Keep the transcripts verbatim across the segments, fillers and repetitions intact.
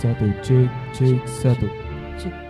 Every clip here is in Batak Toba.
Satu, cek, cek, satu. Cek.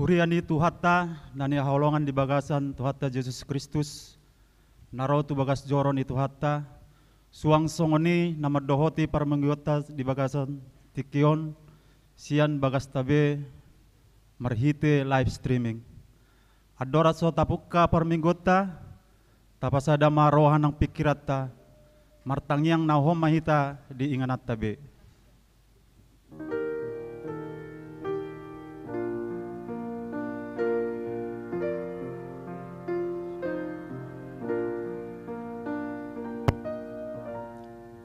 Huria ni Tuhanta, na hinaholongan di bagasan Tuhanta Jesus Kristus, na ro tu bagas joro ni Tuhanta, suang songon i na mandohoti parmingguonta di bagasan tingki on, sian bagasta be marhite live streaming. Andorang so tapungka parmingguonta, tapasada ma roha nang pingkiranta, martangiang na hot ma hita di ingananta be.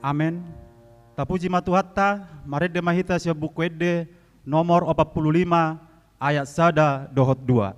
Amen. Tapuji ma Tuhanta, marende ma hita sian Buku Ende nomor opat pulu lima, ayat sada dohot dua.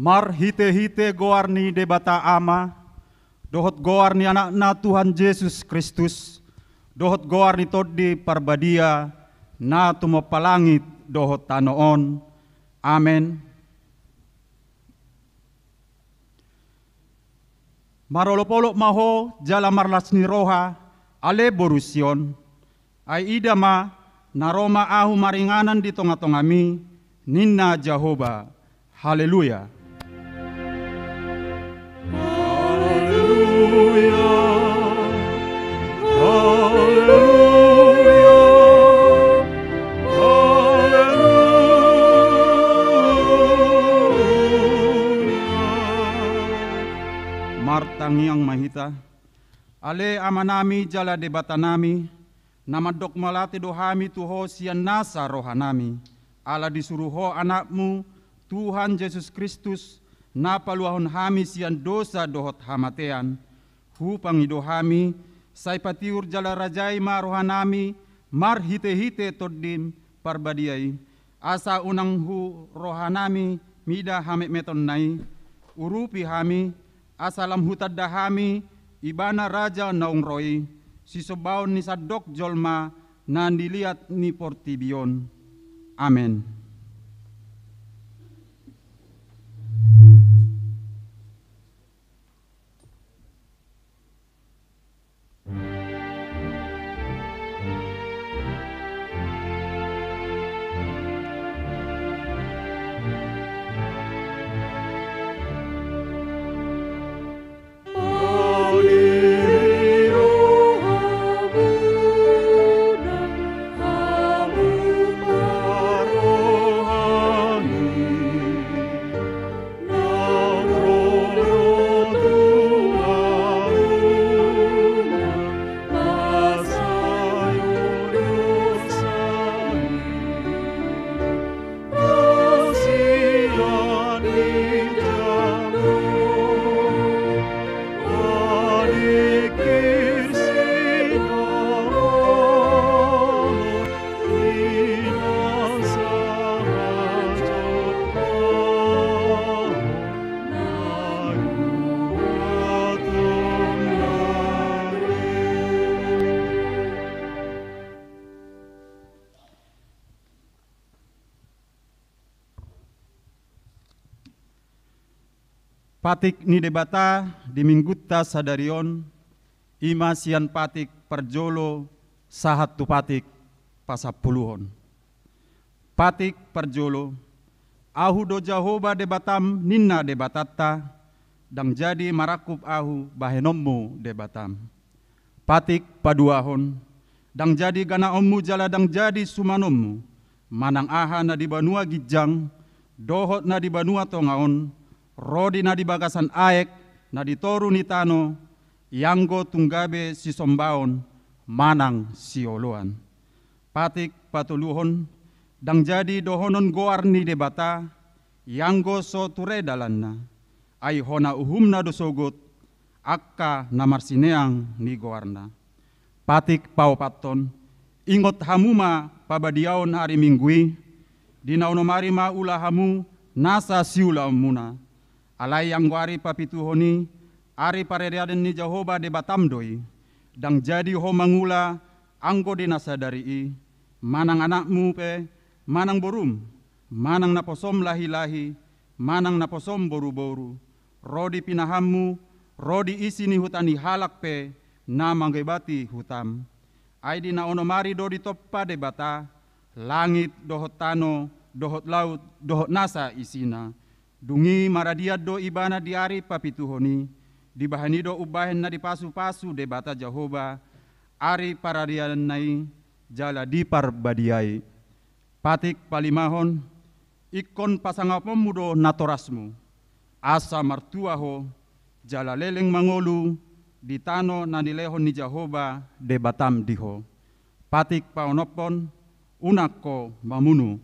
Marhite-hite goar ni Debata Ama, dohot goar ni Anakna Tuhan Jesus Kristus, dohot goar ni Tondi Parbadia, na tumompa langit dohot tano on. Amen. Marolop-olop ma ho jala marlas ni roha, ale boru Sion. Ai ida ma, na ro ma ahu maringanan di tonga-tongami, ninna Jahowa. Haleluya. Haleluya. Haleluya. Haleluya. Martangiang ma hita. Ale Amanami jala Debatanami, na mandok mauliate do hami tu Ho sian nasa rohanami, ala disuru Ho Anakmu, Tuhan Jesus Kristus, na paluahon hami sian dosa dohot hamatean. Hupangido hami, sai patiur jala rajai ma rohanami, marhite-hite Tondim Parbadia i, asa unang hu rohanami mida hametmetonna i, urupi hami, asa lam hutanda hami, Ibana Raja naung ro i, sisombaon ni sandok jolma na niliat ni portibi on. Amen. Patik ni Debata di Minggunta sadari on, i ma sian patik parjolo sahat tu patik pasampuluhon. Patik parjolo, Ahu do Jahowa Debatam, ninna Debatanta, ndang jadi marangkup Ahu bahenonmu Debatam. Patik paduahon, ndang jadi ganaonmu jala ndang jadi sumanonmu, manang aha na di banua ginjang, dohot na di banua tonga on, ro di na di bagasan aek, na di toru ni tano, ianggo tung gabe sisombaon manang sioloan. Patik patoluhon, ndang jadi dohonon goar ni Debata, ianggo so ture dalanna, ai hona uhumna do sogot, angka na marsineang ni goarna. Patik paopathon, ingot hamu ma pabadiaon ari Minggu i, di na onom ari ma ula hamu nasa siulaonmuna. Alai anggo ari papituhon i, ari pararianan ni Jahowa Debatam do i, ndang jadi ho mangula anggo di na sadari i, manang anakmu pe, manang borum, manang naposom lahi-lahi, manang naposom boru-boru, ro di pinahanmu, ro di isi ni huta ni halak pe na mangebati hutam. Ai di na onom ari do ditompa Debata langit dohot tano, dohot laut, dohot nasa isina. Dung i maradian do Ibana di ari papituhon i, dibahen i do umbahen na dipasu-pasu Debata Jahowa ari parariananna i jala diparbadiai. Patik palimahon, ingkon pasangaponmu do natorasmu, asa martua ho, jala leleng mangolu di tano na nilehon ni Jahowa Debatam di ho. Patik paonomhon, unang ho mamunu.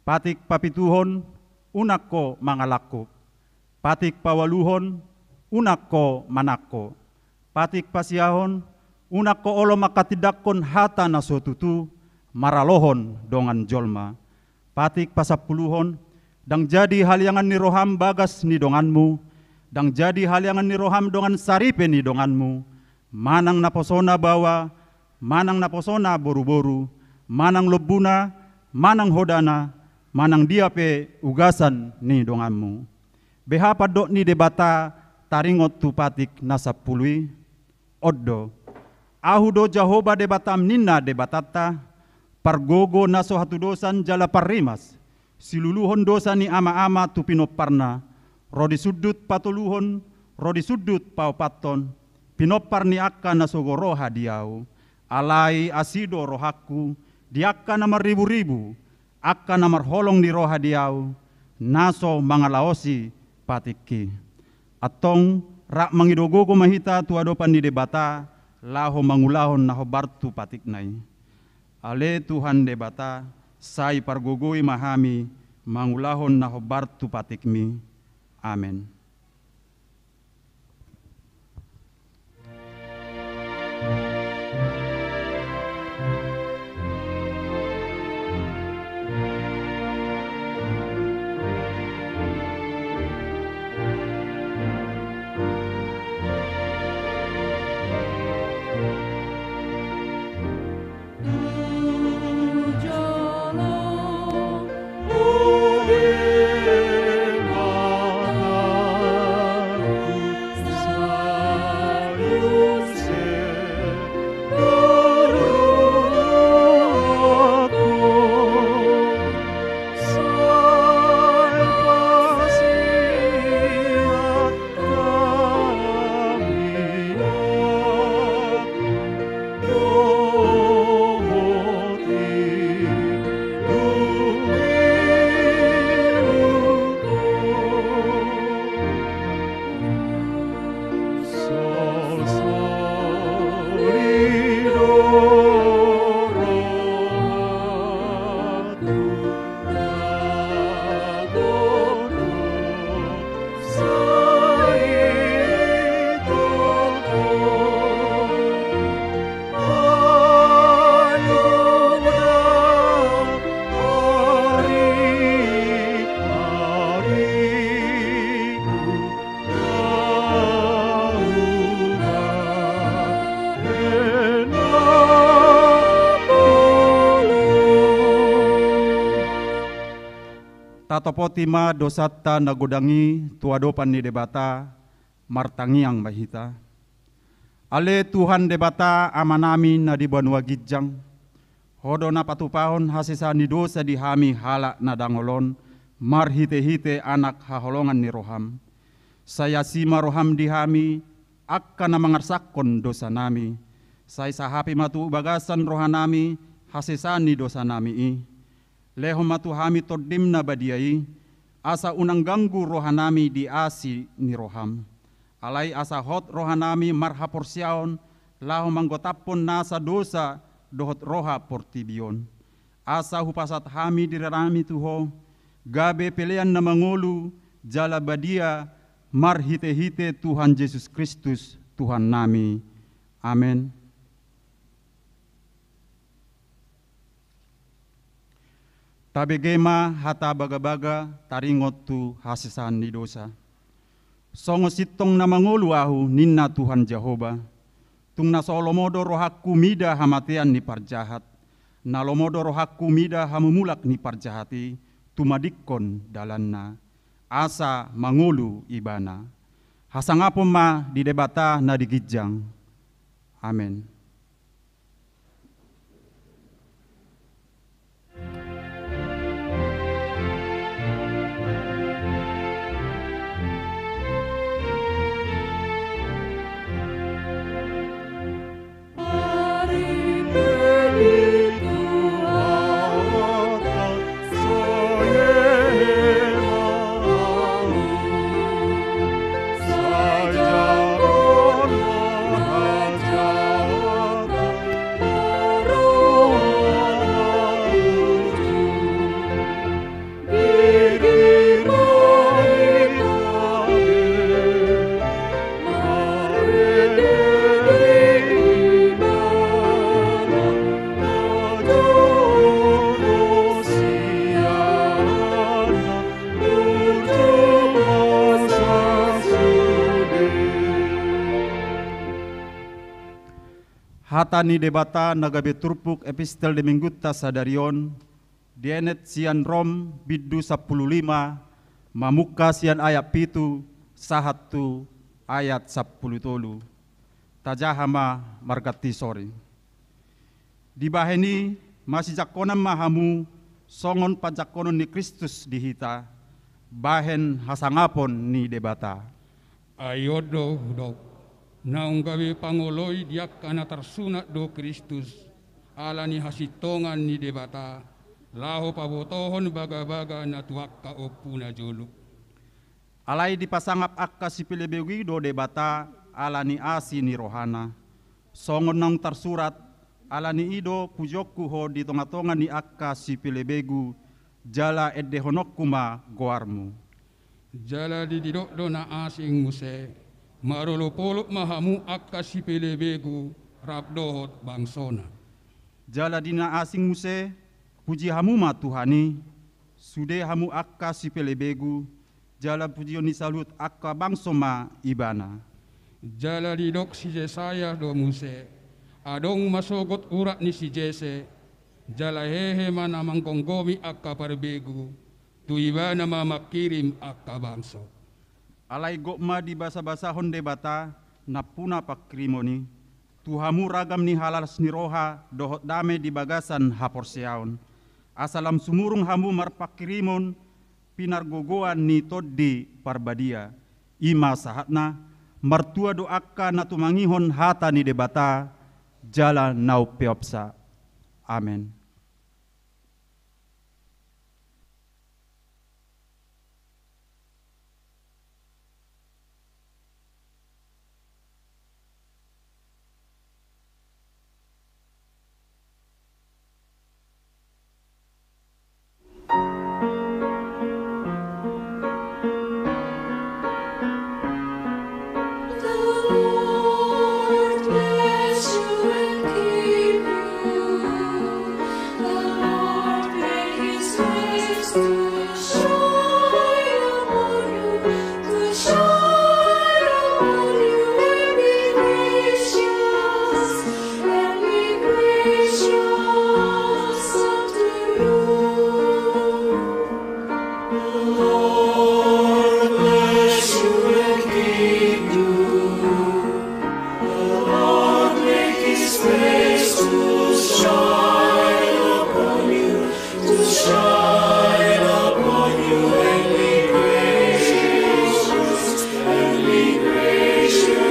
Patik papituhon, unang ho mangalangkup. Patik paualuhon, unang ho manangko. Patik pasiahon, unang ho olo manghatindanghon hata na so tutu, maralohon dongan jolma. Patik pasampuluhon, Ndang jadi haliangan ni roham bagas ni donganmu, ndang jadi haliangan ni roham dongan saripe ni donganmu, manang naposona baoa, manang naposona boruboru, manang lombuna, manang hodana, manang dia pe ugasan ni donganmu. Beha pandok ni Debata taringot tu patik na sampulu i? On do: Ahu do Jahowa Debatam, ninna Debatanta, pargogo na so hatudosan jala parrimas, siluluhon dosa ni amaama tu pinomparna, ro di sundut patoluhon, ro di sundut paopathon, pinompar ni angka na sogo roha di Ahu. Alai asi do rohangku di angka na marriburibu, angka na marholong ni roha di Ahu, na so mangalaosi patikki. Antong rap mangido gogo ma hita tu adopan ni Debata, laho mangulahon na hombar tu patikna i. Ale Tuhan Debata, sai pargogoi ma hami mangulahon na hombar tu patikmi. Amen. Tatopoti ma dosanta na godang i tu adopan ni Debata, martangiang ma hita. Ale Tuhan Debata Amanami na di banua ginjang, Ho do na patupahon hasesaan ni dosa di hami halak na dangol on, marhitehite Anak haholongan ni roham. Sai asi ma roham di hami, angka na mangarsakkon dosanami. Sai sahapi ma tu bagasan rohanami hasesaan ni dosanami i. Lehon ma tu hami Tondim na badia i, asa unang ganggu rohanami di asi ni roham. Alai asa hot rohanami marhaporseaon, laho manggotaphon nasa dosa dohot roha portibi on. Asa hupasahat hami dirinami tu Ho, gabe pelean na mangolu jala badia, marhitehite Tuhan Jesus Kristus, Tuhannami. Amen. Tabege ma hata bagabaga taringot tu hasesaan ni dosa. Songon sintong na mangolu ahu, ninna Tuhan Jahowa. Tung na so lomo do rohangku mida hamatean ni parjahat, na lomo do rohangku mida hamumulak ni parjahat i, tumadingkon dalanna, asa mangolu ibana. Hasangapon ma di Debata na di ginjang. Amen. Hata ni Debata na gabe turpuk epistel di Minggunta sadari on, dienet sian Rom bindu sampulu lima, mamungka sian ayat pitu sahat tu ayat sampulu tolu. Tajaha ma marganti sori. Dibahen i, masijangkonan ma hamu songon panjangkonon ni Kristus di hita, bahen hasangapon ni Debata. Ai on do hudok, naung gabe pangoloi di angka na tarsunat do Kristus, ala ni hasintongan ni Debata, laho pabotohon bagabaga na tu angka ompu na jolo. Alai dipasangap angka sipelebegu i do Debata ala ni asi ni rohana. Songon naung tarsurat, ala ni i do pujionku ho di tongatonga ni angka sipelebegu, jala endehononku ma goarmu. Jala didok do na asing muse, marolopolop ma hamu angka sipelebegu rap dohot bangsona. Jala di na asing muse, puji hamu ma Tuhan i, sude hamu angka sipelebegu, jala pujion ni saluhut angka bangso ma Ibana. Jala didok si Jesaya do muse, adong ma sogot urat ni si Jese, jala hehe ma na manggomgomi angka parbegu, tu Ibana ma mangkirim angka bangso. Alai gok ma dibasabasahon Debata nampuna pangkirimon i, tu hamu ragam ni halalas ni roha dohot dame di bagasan haporseaon. Asa lam sumurung hamu marpangkirimon pinargogoan ni Tondi Parbadia. I ma sahatna, martua do angka na tumangihon hata ni Debata, jala na umpeopsa. Amen. The Lord bless you and keep you. The Lord make his face to shine upon you, to shine upon you and be gracious, and be gracious unto you. The Lord bless you and keep you. The Lord make his face to shine upon you, to shine upon you and be gracious, and be gracious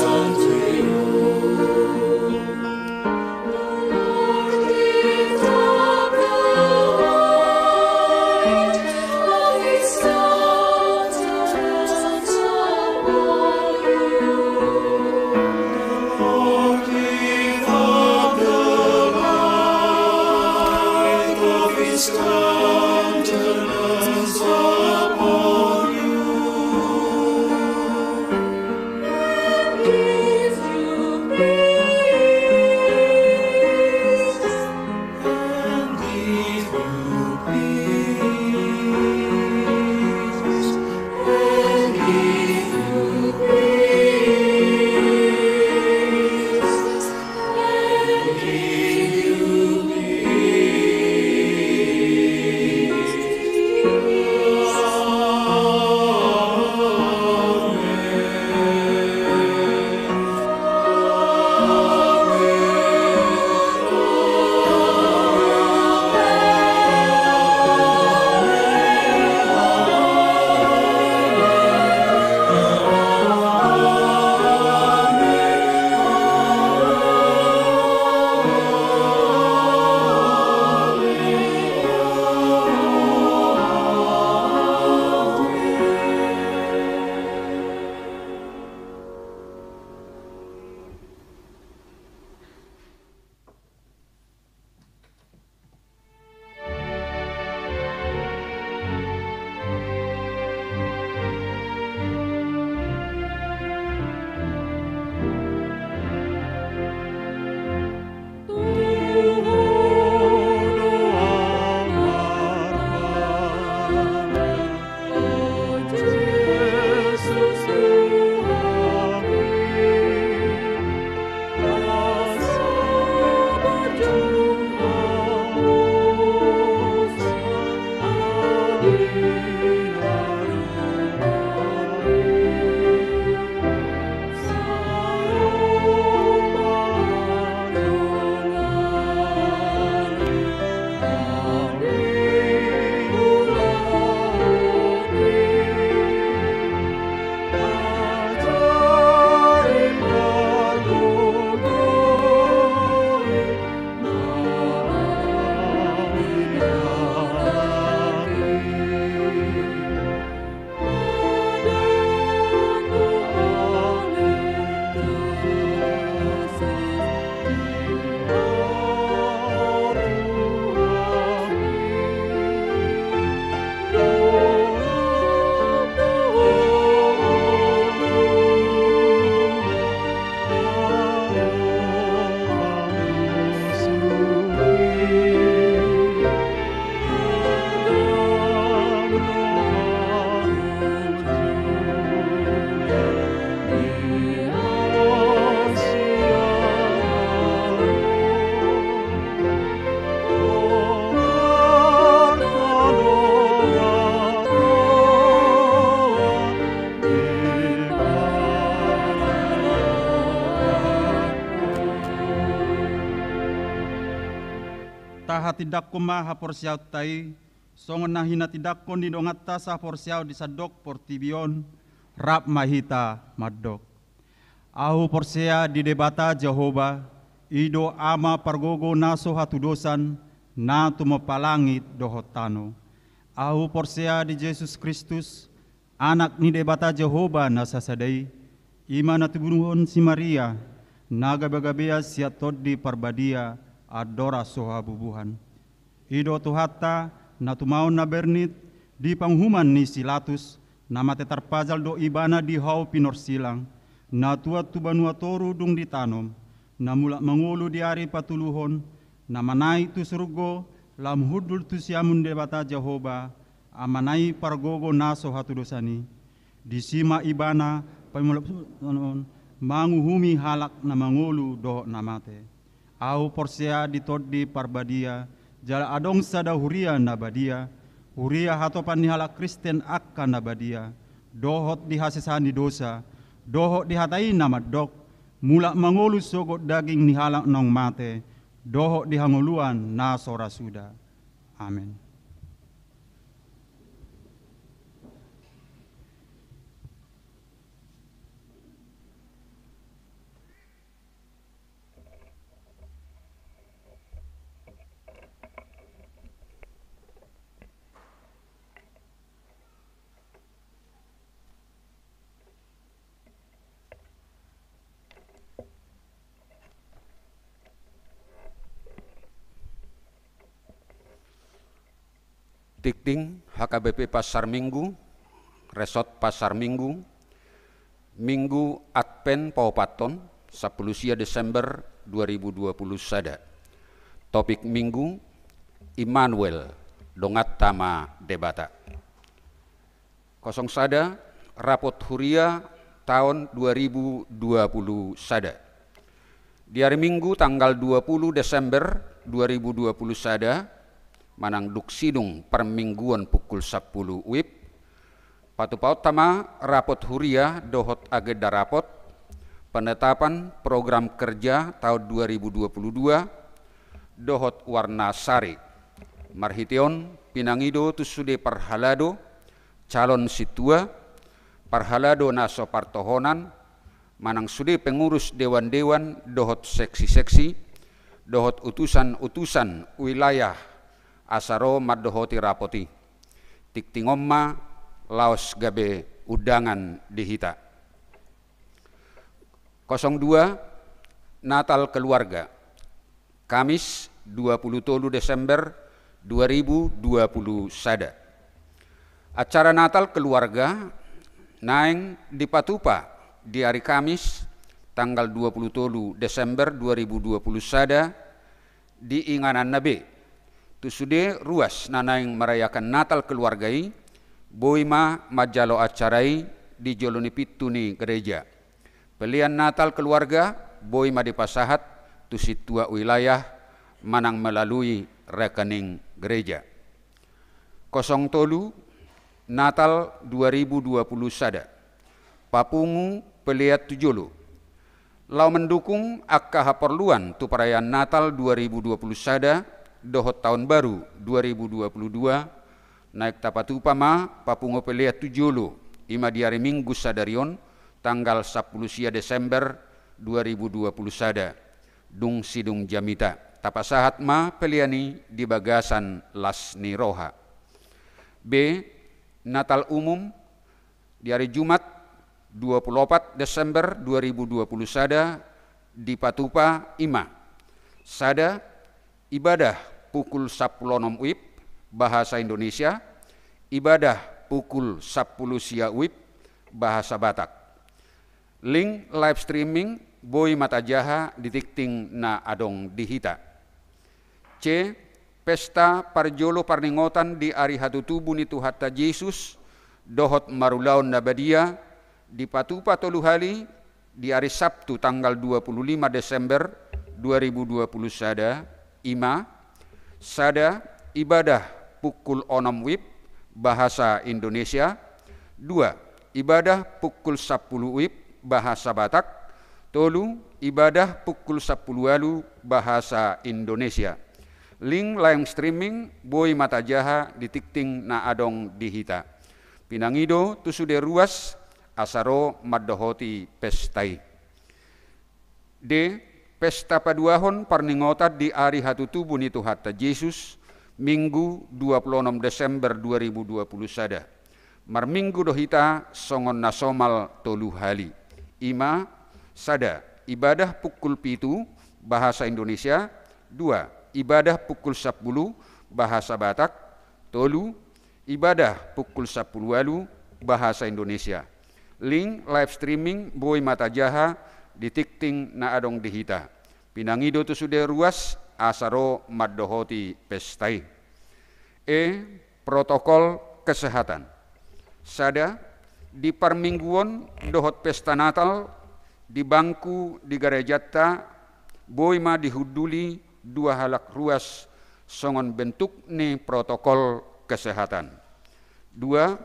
unto you. The Lord lift up the light of his countenance upon you. The Lord lift up the light of his countenance upon you. And give you peace. And give you peace. And give you peace. And give you peace. Tindangkon ma haporseaonta i, songon na hinatindangkon ni donganta sahaporseaon di sandok portibi on, rap ma hita mandok. Ahu porsea di Debata Jahowa, i do Ama pargogo na so hatudosan, na tumompa langit dohot tano. Ahu porsea di Jesus Kristus, Anak ni Debata Jahowa na sasada i, i ma na tinubuhon si Maria, na gabegabea sian Tondi Parbadia, andor so habubuhan. I do Tuhanta, na tumaon na bernit, di panguhuman ni si Latus, na mate tarpajal do ibana di hau pinorsilang, na tuat tu banua toru dung ditanom, na mulak mangolu di ari patoluhon, na manaek tu surgo, laho hundul tu siamun Debata Jahowa, Amana i pargogo na so hatudosan i. Disi ma ibana paimulak on manguhumi halak na mangolu dohot na mate. Ahu porsea di Tondi Parbadia, jala adong sada huria na badia, huria hatopan ni halak Kristen angka na badia, dohot di hasesaan ni dosa, dohot di hata i na mandok, mulak mangolu sogot daging ni halak naung mate, dohot di hangoluan na so ra suda. Amen. Tingting H K B P Pasar Minggu, Resort Pasar Minggu, Minggu Advent paopathon, sampulu sia Desember dua ribu dua puluh sada. Topik Minggu, Immanuel, donganta ma Debata. Kosong sada, rapot huria taon dua ribu dua puluh sada. Di ari Minggu tanggal dua puluh Desember dua ribu dua puluh sada, manang dung sidung parmingguon pukul sampulu WIB, patupaonta ma rapot huria dohot agenda rapot, penetapan program kerja taon dua ribu dua puluh dua, dohot warna sari. Marhite on pinangido tu sude parhalado, calon sintua, parhalado na so partohonan, manang sude pengurus dewan-dewan dohot seksi-seksi, dohot utusan-utusan wilayah asa ro mandohoti rapot i. Tingting on ma laos gabe undangan di hita. Kosong dua, Natal Keluarga. Kamis, dua puluh tolu Desember dua ribu dua puluh sada. Acara Natal keluarga naeng dipatupa di ari Kamis, tanggal dua puluh tolu Desember dua ribu dua puluh sada, di ingananna be. Tu sude ruas na naeng merayakan Natal keluarga i, boi ma manjalo acara i di jolo ni pintu ni gereja. Pelean Natal keluarga boi ma dipasahat tu sintua wilayah manang melalui rekening gereja. Kosong tolu, Natal dua ribu dua puluh sada. Papungu pelean tu jolo. Laho mendukung angka haporluan tu perayaan Natal dua ribu dua puluh sada dohot Taon Baru dua ribu dua puluh dua, naeng tapatupa ma papungu pelean tu jolo, i ma di ari Minggu sadari on, tanggal sampulu sia Desember dua ribu dua puluh sada, dung sidung jamita. Tapasahat ma pelean i di bagasan las ni roha. B, Natal umum, di ari Jumat, dua puluh opat Desember dua ribu dua puluh sada, dipatupa i ma. Sada, ibadah pukul sampulu onom WIB, bahasa Indonesia, ibadah pukul sampulu sia WIB, bahasa Batak. Link live streaming boi ma tajaha di tingting na adong di hita. C, pesta parjolo parningotan di ari hatutubu ni Tuhanta Jesus dohot marulaon na badia, dipatupa tolu hali, di ari Sabtu tanggal dua puluh lima Desember dua ribu dua puluh sada, i ma, sada, ibadah pukul onom WIB, bahasa Indonesia, dua, ibadah pukul sampulu WIB, bahasa Batak, tolu, ibadah pukul sampulu ualu, bahasa Indonesia. Link live streaming boi ma tajaha di tingting na adong di hita. Pinangido tu sude ruas asa ro mandohoti pesta i. D. Pesta paduahon parningotan di ari hatutubu ni Tuhanta Jesus, Minggu dua pulu onom Desember dua ribu dua pulu sada. Marminggu do hita songon na somal tolu hali. I ma, sada, ibadah pukul pitu, bahasa Indonesia. Dua, ibadah pukul sampulu, bahasa Batak. Tolu, ibadah pukul sampulu ualu, bahasa Indonesia. Link live streaming boi ma tajaha di tingting na adong di hita. Pinangido tu sude ruas asa ro mandohoti pesta i. E. Protokol kesehatan. Sada, di parmingguon dohot pesta Natal, di bangku di garejanta boi ma dihunduli dua halak ruas songon bentuk ni protokol kesehatan. Dua,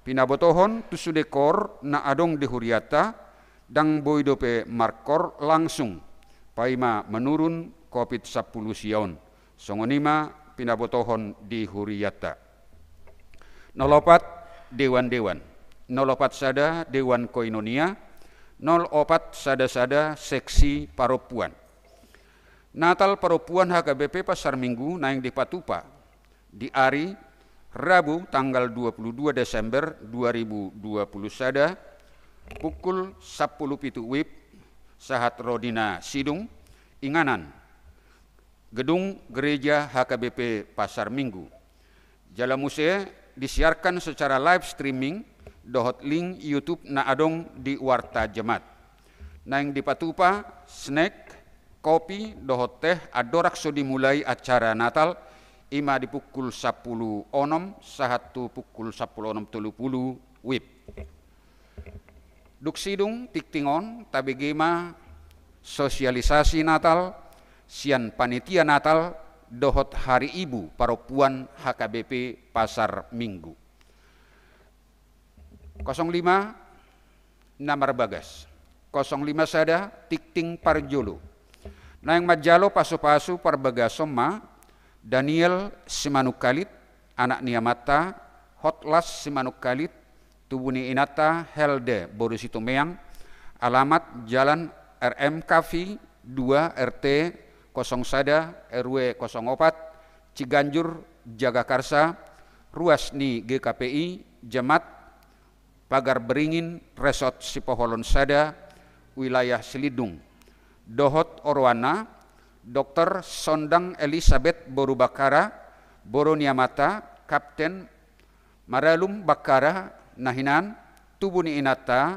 pinabotohon tu sude koor na adong di hurianta, ndang boi dope markoor langsung, paima menurun covid sampulu sia on. Songon i ma pinabotohon di hurianta. Nol opat, dewan-dewan. Nol opat sada, dewan koinonia. Nol opat sada sada, seksi parompuan. Natal parompuan H K B P Pasar Minggu naeng dipatupa di ari Rabu tanggal dua pulu dua Desember dua ribu dua pulu sada, pukul sampulu pitu wib, sahat ro di na sidung, inganan gedung gereja H K B P Pasar Minggu. Jala muse disiarkan secara live streaming dohot link YouTube na adong di Warta Jemaat. Naeng dipatupa snack, kopi dohot teh andorang so dimulai acara Natal, i ma di pukul sampulu onom sahat tu pukul sampulu onom tolu pulu wib. Dung sidung tingting on tabege ma sosialisasi Natal sian panitia Natal dohot Hari Ibu Parompuan H K B P Pasar Minggu. Kosong lima, na marbagas. Kosong lima sada, tingting parjolo. Naeng manjalo pasupasu parbagason ma Daniel Simanungkalit, anak ni amanta Hotlas Simanungkalit, tubu ni inanta Helde boru Situmeang, alamat Jalan R M Kavi dua, R T kosong sada, R W kosong opat, Ciganjur, Jagakarsa, ruas ni G K P I Jemaat Pagar Beringin, Resort Sipoholon sada, wilayah Silindung. Dohot oroanna, Dokter Sondang Elisabet boru Bakkara, boru ni amanta Kapten Maralum Bakkara, na hinan, tubu ni inanta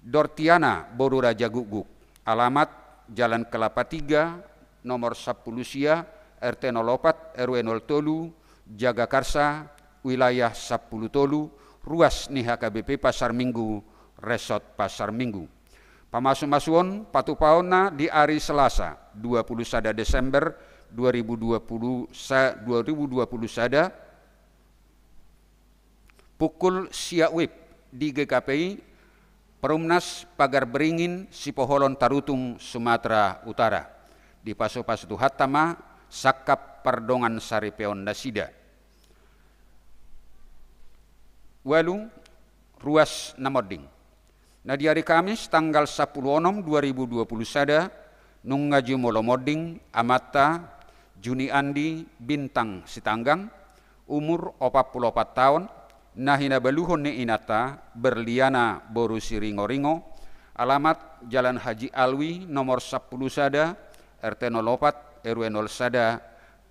Dortiana boru Rajagukguk. Alamat Jalan Kelapa tiga, nomor sampulu sia, R T nol opat, R W nol tolu, Jagakarsa, wilayah sampulu tolu, ruas ni H K B P Pasar Minggu, Resort Pasar Minggu. Pamasumasuon patupaonna di ari Selasa, dua pulu sada Desember dua ribu dua pulu sa-, dua ribu dua pulu sada, pukul sia wib di G K P I Perumnas Pagar Beringin, Sipoholon, Tarutung, Sumatera Utara. Dipasupasu Tuhanta ma sangkap pardongansaripeonnasida. Ualu, ruas na monding. Na di ari Kamis tanggal sampulu onom dua ribu dua pulu sada, nunga jumolo monding amanta Juniandi Bintang Sitanggang, umur opat pulu opat taon, na hinabaluhon ni inanta Berliana boru Siringoringo, alamat Jalan Haji Alwi nomor sampulu sada, R T nol opat, R W nol sada,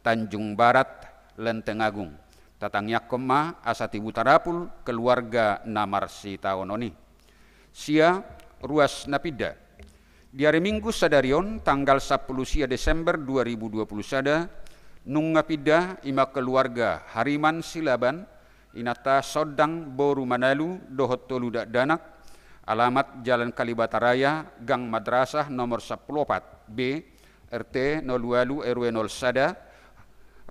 Tanjung Barat, Lenteng Agung. Tatangiangkon ma asa tibu tarapul keluarga na marsitaonon i. Sia, ruas na pinda. Di ari Minggu sadari on, tanggal sampulu sia Desember dua ribu dua pulu sada, nunga pinda i ma keluarga Hariman Silaban, inanta Sondang boru Manalu dohot tolu dakdanak, alamat Jalan Kalibata Raya, Gang Madrasah nomor sampulu opat B, R T nol ualu R W nol sada,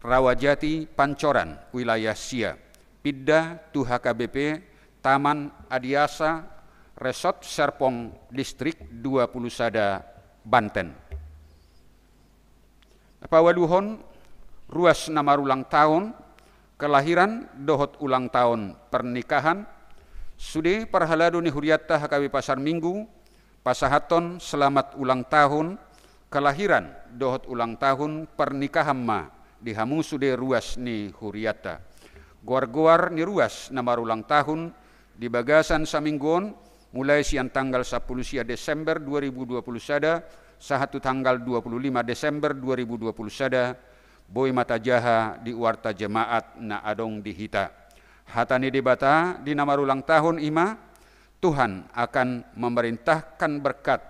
Rawajati, Pancoran, wilayah sia. Pinda tu H K B P Taman Adiasa, Resort Serpong, Distrik dua pulu sada, Banten. Paualuhon, Ruas na marulang tahun kelahiran dohot ulang tahun pernikahan, sude parhalado ni hurianta H K B P Pasar Minggu pasahathon selamat ulang tahun kelahiran dohot ulang tahun pernikahan ma di hamu sude ruas ni hurianta. Goar-goar ni ruas na marulang tahun di bagasan saminggu on, mulai sian tanggal sampulu sia Desember dua ribu dua puluh sada sahat tu tanggal dua puluh lima Desember dua ribu dua puluh sada, boi ma tajaha di warta jemaat na adong di hita. Hata ni Debata di na marulang tahun i ma, Tuhan akan memerintahkan berkat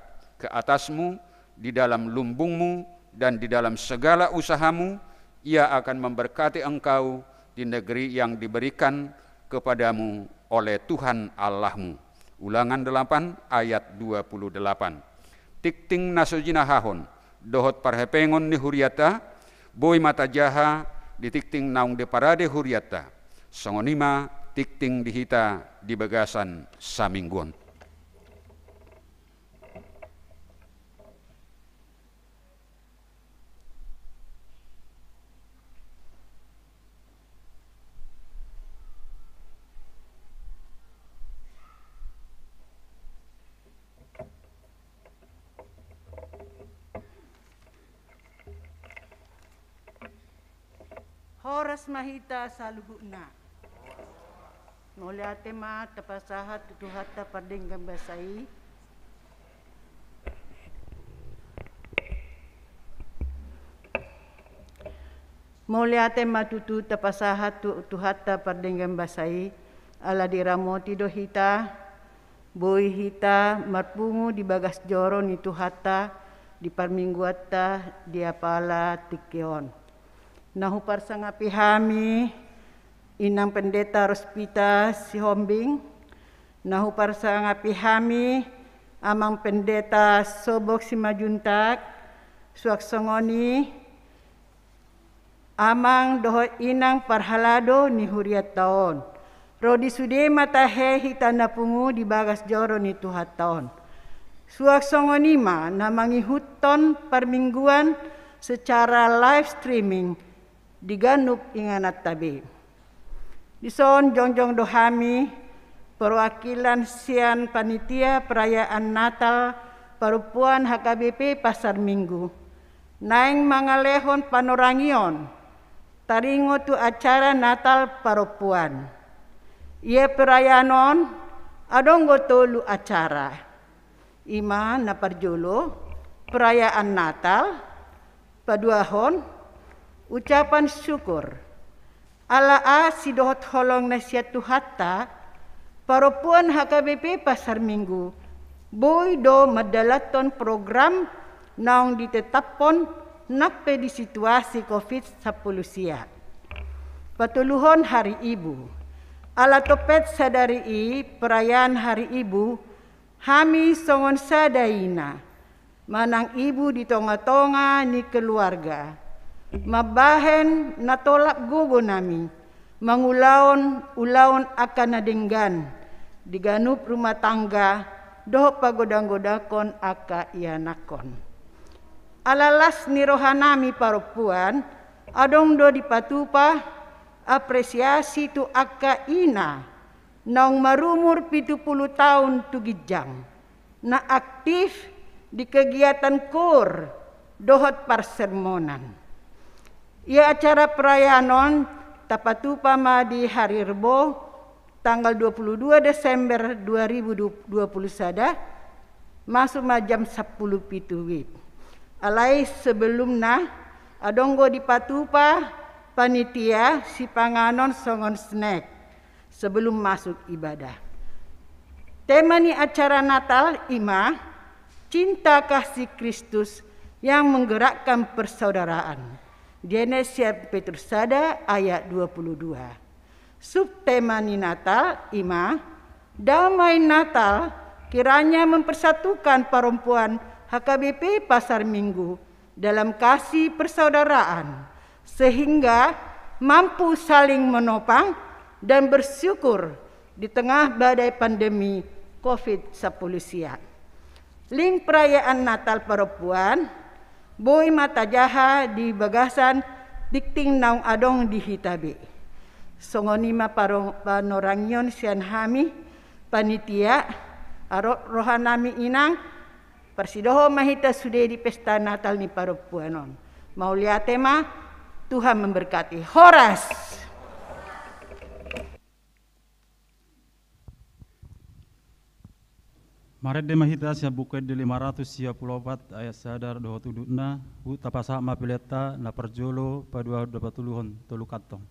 ke atasmu, di dalam lumbungmu, dan di dalam segala usahamu. Ia akan memberkati engkau di negeri yang diberikan kepadamu oleh Tuhan Allahmu. Ulangan delapan ayat dua puluh delapan. Tingting na so jinahahon dohot parhepengon ni hurianta, boi ma tajaha di tingting naung diparade hurianta. Songon i ma tingting di hita di bagasan saminggu on. Horas ma hita saluhutna. Mauliate ma tapasahat tu Tuhanta pardenggan basa i. Mauliate ma tutu tapasahat tu Tuhanta pardenggan basa i, ala diramoti do hita, boi hita marpungu di bagas joro ni Tuhanta di parmingguanta di apala tingki on. Na huparsangapi hami Inang Pendeta Rospita Sihombing, na huparsangapi hami Amang Pendeta Sobok Simanjuntak, suang songon i Amang dohot Inang parhalado ni hurianta on. Ro di sude ma tahe hita na pungu di bagas joro ni Tuhanta on. Suang songon i ma na mangihuthon parmingguan secara live streaming di ganup ingananta be. Dison jongjong do hami perwakilan sian panitia perayaan Natal parompuan H K B P Pasar Minggu naeng mangalehon panorangion taringot tu acara Natal parompuan. Ia perayaan on adong do tolu acara. I ma na parjolo, perayaan Natal, paduahon, ucapan syukur. Ala asi dohot holong na sian Tuhanta, parompuan H K B P Pasar Minggu boi do mandalanhon program naung ditetaphon nang pe di situasi covid sampulu sia. Patoluhon hari ibu. Ala topet sadari i perayaan hari ibu, hami songon sada ina manang ibu di tonga-tonga ni keluarga mambahen na tolap gogo nami mangulahon ulaon angka na denggan di ganup rumah tangga dohot pagodang-godangkon angka ianakhon. Ala las ni roha nami parompuan, adong do dipatupa apresiasi tu angka ina naung marumur pitu pulu taon tu ginjang, na aktif di kegiatan koor dohot parsermonan. Ia acara perayaan on tapatupa ma di hari Rebo tanggal dua pulu dua Desember dua ribu dua pulu sada, masuk ma jam sampulu pitu wib. Alai sebelumna adong do dipatupa panitia sipanganon songon snack sebelum masuk ibadah. Tema ni acara Natal i ma cinta kasih Kristus yang menggerakkan persaudaraan. Diene sian Petrus sada ayat dua pulu dua. Subtema ni Natal i ma damai Natal kiranya mempersatukan parompuan H K B P Pasar Minggu dalam kasih persaudaraan, sehingga mampu saling menopang dan bersyukur di tengah badai pandemi covid sampulu sia. Link perayaan Natal parompuan boi ma tajaha di bagasan tingting naung adong di hita be. Songon i ma paro-, panorangion sian hami panitia, ro-, rohanami inang, parsidohot ma hita sude di pesta Natal ni parompuan on. Mauliate ma, Tuhan memberkati. Horas. Marende ma hita sian Buku Ende lima ratus sia pulu opat ayat sada dohot udutna. Huhut tapasahat ma peleanta na parjolo paduahon dohot patoluhon tolu kantong.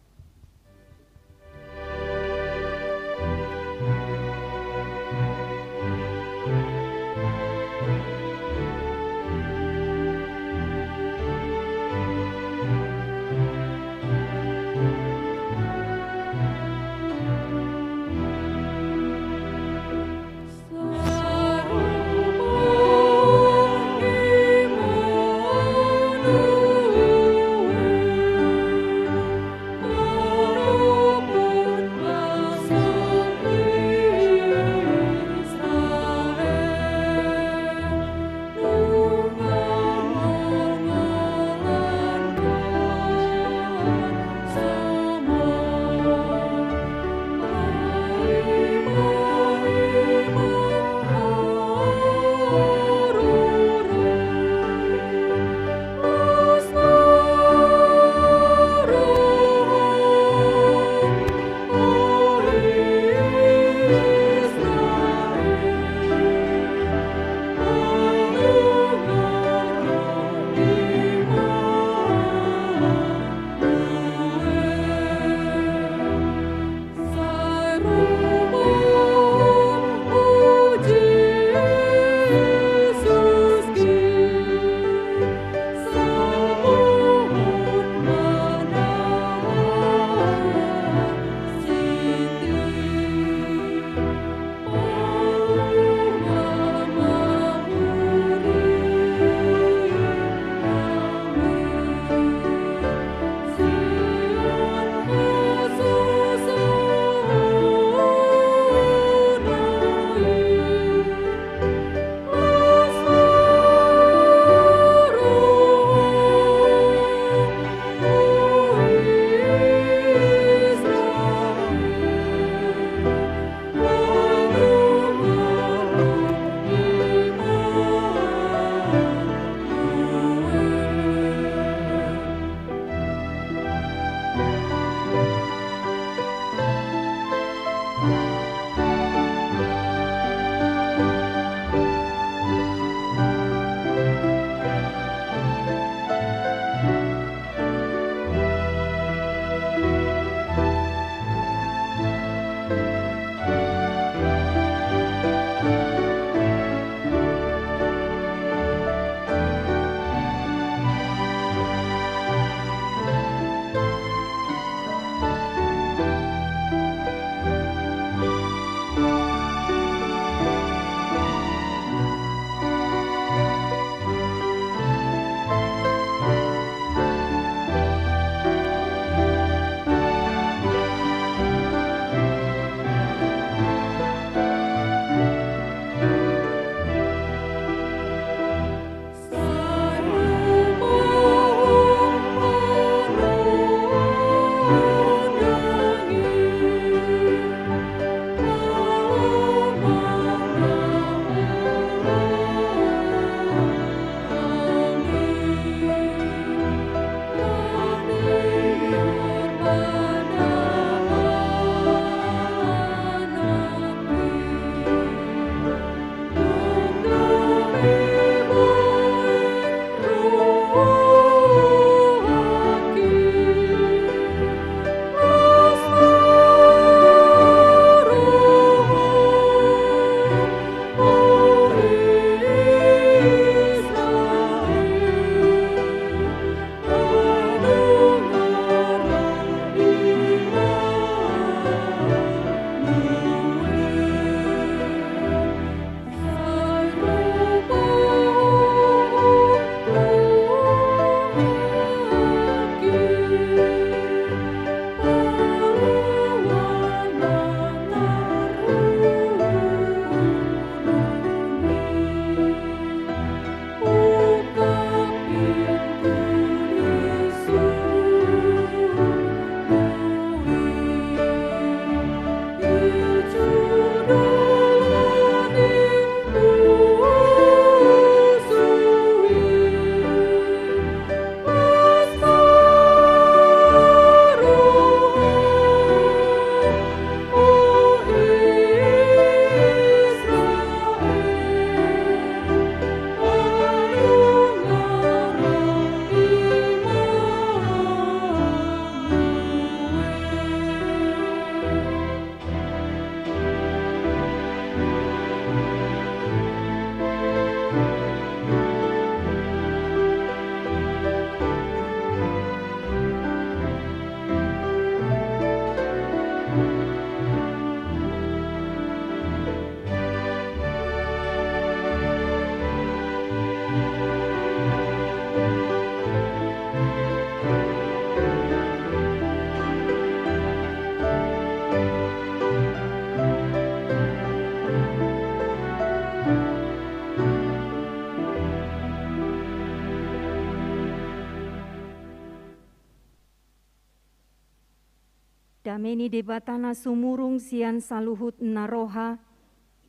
Dame ni Debata na sumurung sian saluhut na roha,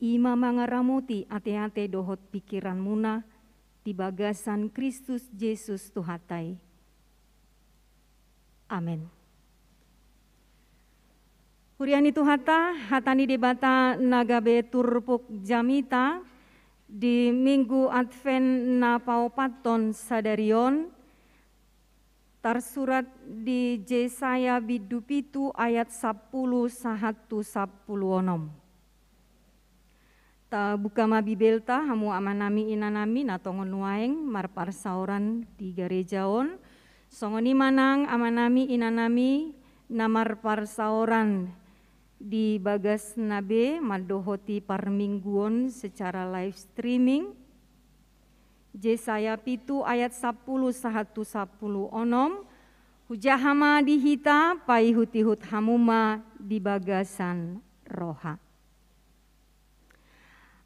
i ma mangaramoti ateate dohot pingkiranmuna di bagasan Kristus Jesus Tuhanta i. Amen. Huria ni Tuhanta, hata ni Debata na gabe turpuk jamita di Minggu Advent na paopathon sadari on, tarsurat di Jesaya bindu pitu ayat sampulu sahat tu sampulu onom. Tabuka ma Bibelta, hamu amanami inanami na tongon nuaeng marparsaoran di gareja on. Songon i ma nang amanami inanami na marparsaoran di bagasna be mandohoti parmingguon secara live streaming. Jesaya pitu ayat sampulu sahat tu sampulu onom. Hujaha ma di hita, paihutihut hamu ma di bagasan roha.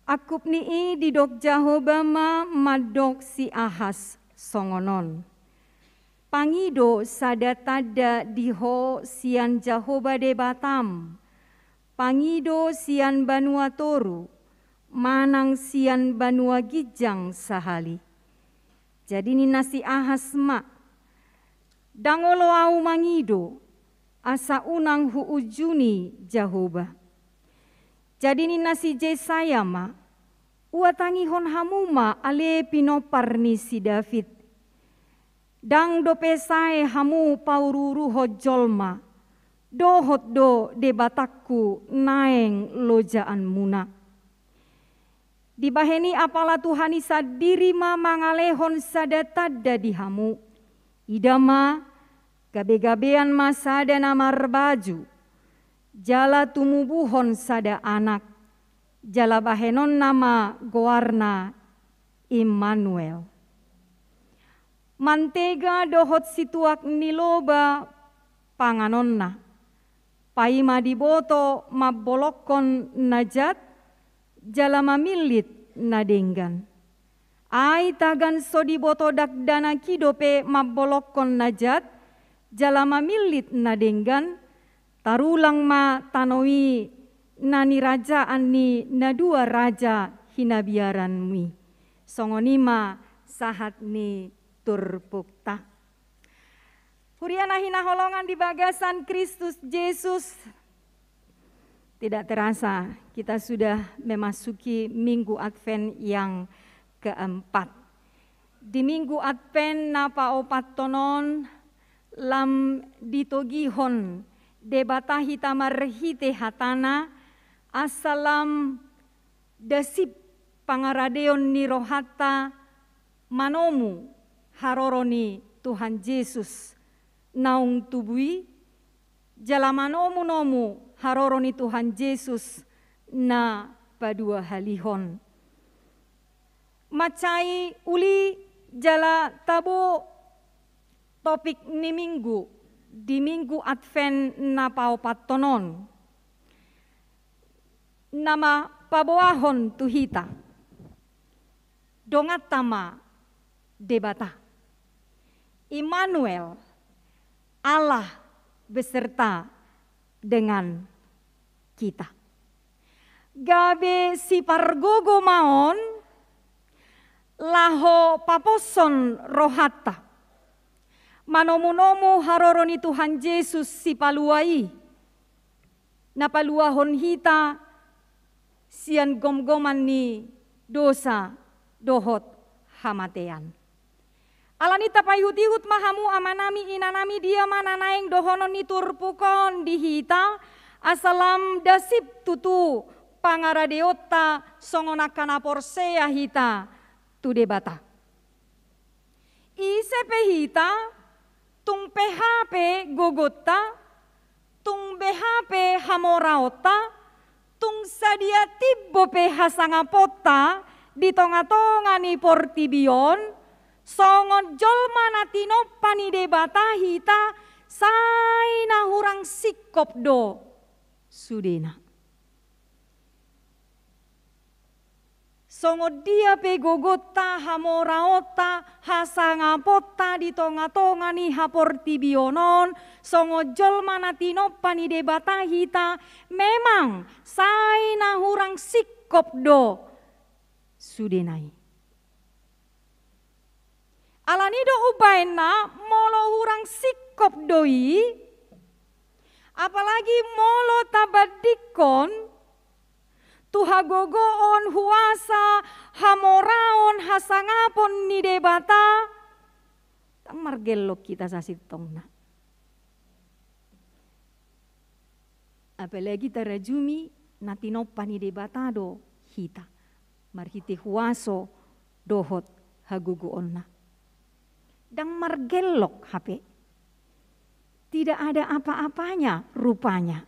Angkup ni i didok Jahowa ma mandok si Ahas songon on: Pangido sada tanda di ho sian Jahowa Debatam, pangido sian banua toru, manang sian banua ginjang sahali. Jadi ninna si Ahas ma: Ndang olo ahu mangido, asa unang huunjuni Jahowa. Jadi ninna si Jesaya ma: Huhatangihon hamu ma ale pinompar ni si David: Ndang dope sae hamu pauruuruhon jolma, dohot do Debatangku naeng lojaanmuna. Dibahen i apala Tuhan i sandiri ma mangalehon sada tanda di hamu. Ida ma, gabegabean ma sada na marbaju, jala tumubuhon sada anak, jala bahenonna ma goarna Immanuel. Mantega dohot situak ni loba panganonna, paima diboto mambolongkon na jat jala mamillit na denggan. Ai tagan so diboto dakdanak i dope mambolongkon na jat jala mamillit na denggan, tarulang ma tano i na nirajaan ni na dua raja hinabiaranmu i. Songon i ma sahat ni turpukta. Huria na hinaholongan di bagasan Kristus Jesus, tidak terasa kita sudah memasuki Minggu Advent yang keempat. Di Minggu Advent na paopathon on, lam ditogihon Debata hita marhite hatana, asa lam dasip pangaradeon ni rohanta manomu haroro ni Tuhan Jesus naung tubu i, jala manomunomu haroro ni Tuhan Jesus na paduahalihon. Mansai uli jala tabo topik ni Minggu di Minggu Advent na paopathon on, na ma paboahon tu hita: Donganta ma Debata. Immanuel, Allah beserta dengan kita. Gabe sipargogo ma on laho paposhon rohanta manomunomu haroro ni Tuhan Jesus Sipalua i, na paluahon hita sian gomgoman ni dosa dohot hamatean. Alani i tapaihutihut ma hamu amanami inanami, dia ma na naeng dohonon ni turpuk on di hita, asa lam dasip tutu pangaradeonta songon angka na porsea hita tu Debata. Ise pe hita, tung beha pe gogonta, tung beha pe hamoraonta, tung sadia timbo pe hasangaponta di tongatonga ni portibi on, songon jolma na tinompa ni Debata hita, sai na hurang singkop do sudena. Songon dia pe gogonta, hamoraonta, hasangaponta di tonga-tonga ni haportibion on, songon jolma na tinompa ni Debata hita, memang sai na hurang singkop do sudena i. Alani do umbahen na molo hurang singkop do i, apalagi molo tabandingkon tu hagogoon, huasa, hamoraon, hasangapon ni Debata, ndang margellok hita sasintongna. Apalagi tarajumi na tinompa ni Debata do hita marhite huaso dohot hagogoonna. Ndang margellok hape. Tidak ada apa-apanya rupanya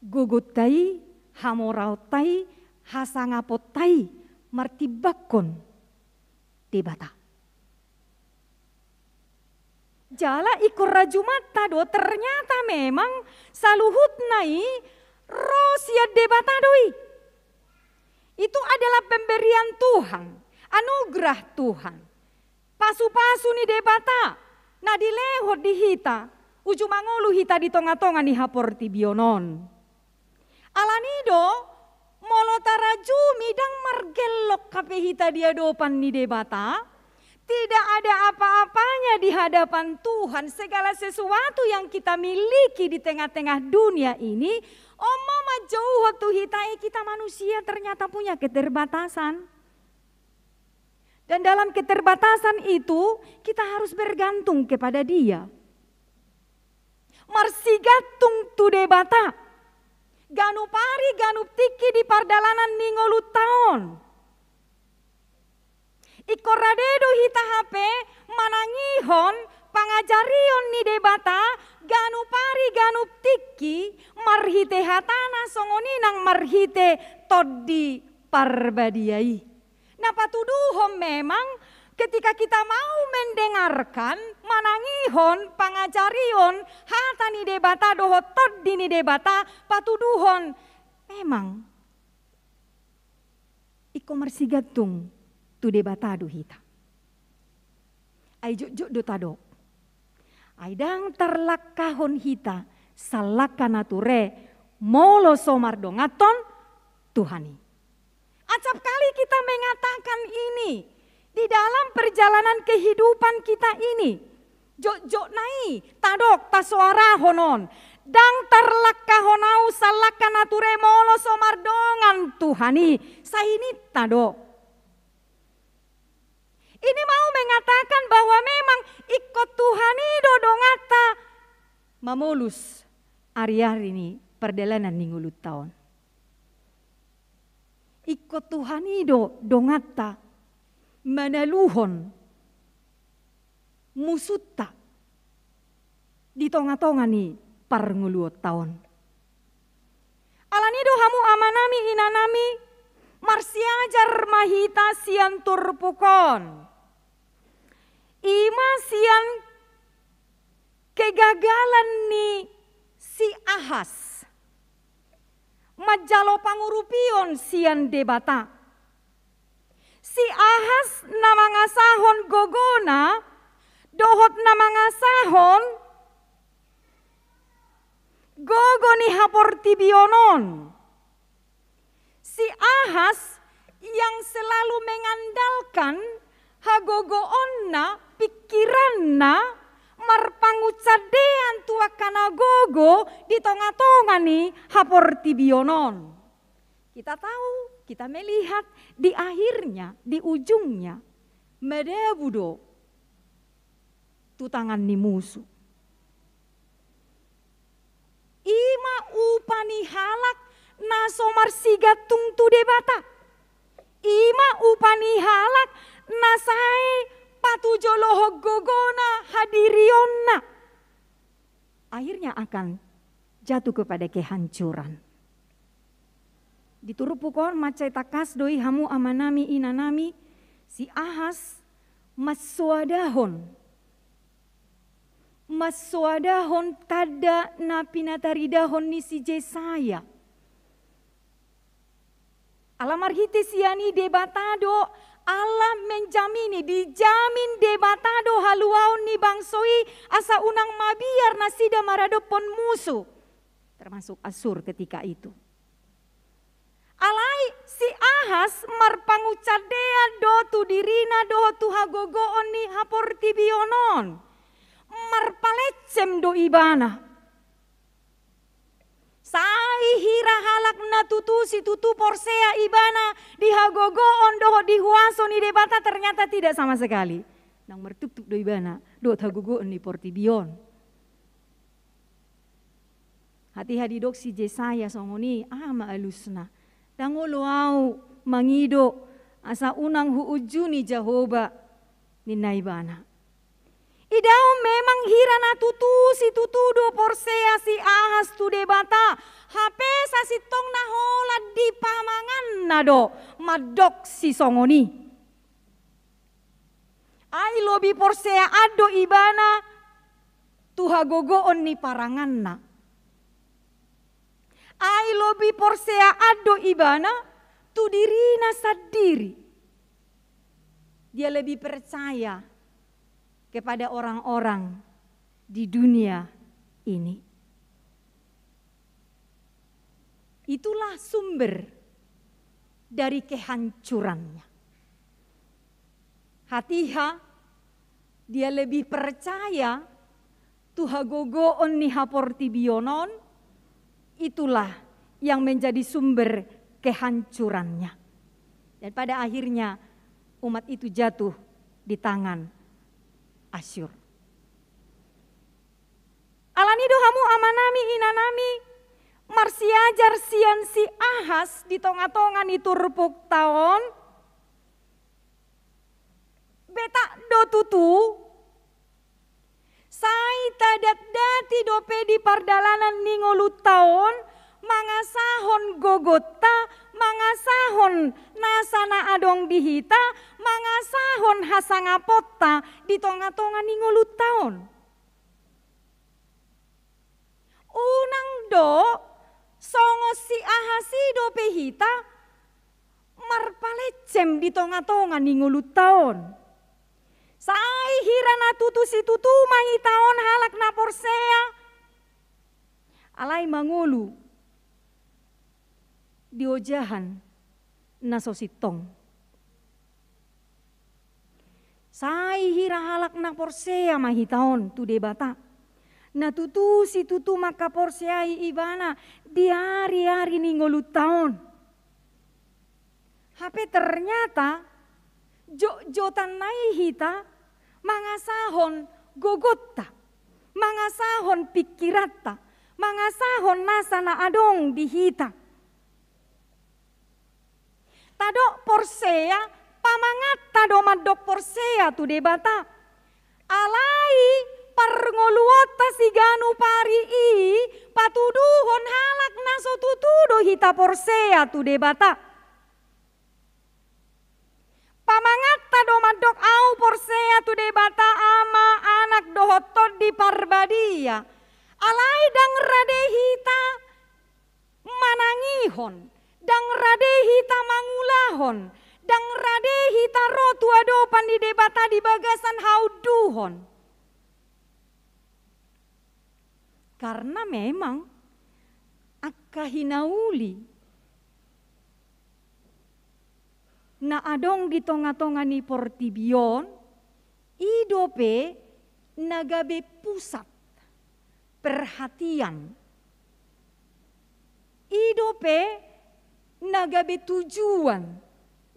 gogonta i, hamoraonta i, hasangaponta i martimbangkon Debata. Jala ingkon rajumanta do, ternyata memang saluhutna i ro sian Debata do i. Itu adalah pemberian Tuhan, anugerah Tuhan, pasu-pasu ni Debata na dilehon di hita, uju mangolu hita di tonga-tonga ni haportibion on. Alani do, molo tarajumi ndang margellok hape hita di adopan ni Debata, tidak ada apa-apanya di hadapan Tuhan, segala sesuatu yang kita miliki di tengah-tengah dunia ini, on ma manjouhon tu hita, eh, kita manusia ternyata punya keterbatasan. Dan dalam keterbatasan itu, kita harus bergantung kepada Dia. Marsigantung tu Debata ganup ari, ganup tingki di pardalanan ni ngolunta on. Ingkon rade do hita hape manangihon pangajarion ni Debata ganup ari, ganup tingki, marhite hataNa, songon i nang marhite Tondi Parbadia i. Na patuduhon memang ketika kita mau mendengarkan, manangihon pangajarion hata ni Debata dohot Tondi ni Debata, patuduhon memang ingkon marsigantung tu Debata do hita. Ai jotjot do tadok. Ai ndang tarlangkahon hita salangka na ture molo so mardonganhon Tuhan i. Acap kali kita mengatakan ini di dalam perjalanan kehidupan kita ini. Jotjotna i tadok, tasoarahon on. Ndang tarlangkahon ahu salangka na ture molo so mardongan Tuhan i. Sai ninta do. Ini mau mengatakan bahwa memang ingkon Tuhan i do donganta mamolus ari-ari ni pardalanan ni ngolunta on. Ingkon Tuhan i do donganta manaluhon musunta di tonga-tonga ni parngoluonta on. Alani do hamu amanami, inanami, marsiajar ma hita sian turpuk on. I ma sian kegagalan ni si Ahas manjalo pangurupion sian Debata. Si Ahas na mangasahon gogona dohot na mangasahon gogo ni haportibion on. Si Ahas yang selalu mengandalkan hagogoonna, pingkiranna, marpangunsandean tu angka na gogo di tonga-tonga ni haportibion on. Kita tahu, kita melihat di akhirnya, di ujungnya, madabu do tu tangan ni musu. I ma upa ni halak na so marsigantung tu Debata. I ma upa ni halak na sai patujolohon gogona, hadirionna. Akhirnya akan jatuh kepada kehancuran. Di turpuk on mansai tangkas do i hamu amanami, inanami, si Ahas mansoadahon, mansoadahon tanda na pinataridahon ni si Jesaya. Ala marhite sian i Debata do, Allah menjamini, dijamin Debata do haluaon ni bangso i, asa unang mabiar nasida maradophon musu, termasuk Asur ketika itu. Alai si Ahas marpangunsandean do tu dirina dohot tu hagogoon ni haportibion on. Marpalessem do ibana. Sai hira halak na tutu situtu porsea ibana di hagogoon dohot di huaso ni Debata, ternyata tidak sama sekali. Nang martuptup do ibana dohot hagogoon ni portibi on. Hatiha didok si Jesaya songon i, aha ma alusna? Ndang olo au mangido asa unang huunjuni Jahowa, ninna ibana. Idaon memang hira na tutu situtu do porsea si Ahas tu Debata, hape sasintongna holan dipamanganna do mandok sisongon i. Ai lobi porseaan do ibana tu hagogoon ni paranganna. Ai lobi porseaan do ibana tu dirina sandiri. Dia lebih percaya kepada orang-orang di dunia ini. Itulah sumber dari kehancurannya. Hatiha dia lebih percaya tu hagogoon ni haportibion on, itulah yang menjadi sumber kehancurannya. Dan pada akhirnya umat itu jatuh di tangan Asyur. Alani do hamu amanami, inanami, marsiajar sian si Ahas di tonga-tonga ni turpukta on. Betak do tutu, sai tadatdati dope di pardalanan ni ngolunta on, mangasahon gogonta, mangasahon nasa na adong di hita, mangasahon hasangaponta di tonga-tonga ni ngolunta on. Unang do songon si Ahas i dope hita marpalessem di tonga-tonga ni ngolunta on. Sai hira na tutu situtu ma hita on halak na porsea. Alai mangolu di ojahan na so sintong. Sai hira halak na porsea ma hita on tu Debata, na tutu situtu mangkaporseai Ibana di ari-ari ni ngolunta on. Hape ternyata jotjotanna i hita mangasahon gogonta, mangasahon pingkiranta, mangasahon nasa na adong di hita. Tadok porsea, pamanganta do mandok porsea tu Debata. Alai parngoluonta siganup ari i patuduhon halak na so tutu do hita porsea tu Debata. Pamanganta do mandok au porsea tu Debata Ama, Anak dohot Tondi Parbadia. Alai ndang rade hita manangihon, ndang rade hita mangulahon, ndang rade hita ro tu adopan ni Debata di bagasan haunduhon. Karna memang angka hinauli na adong di tonga-tonga ni portibi on, i dope na gabe pusat perhatian. I dope na gabe tujuan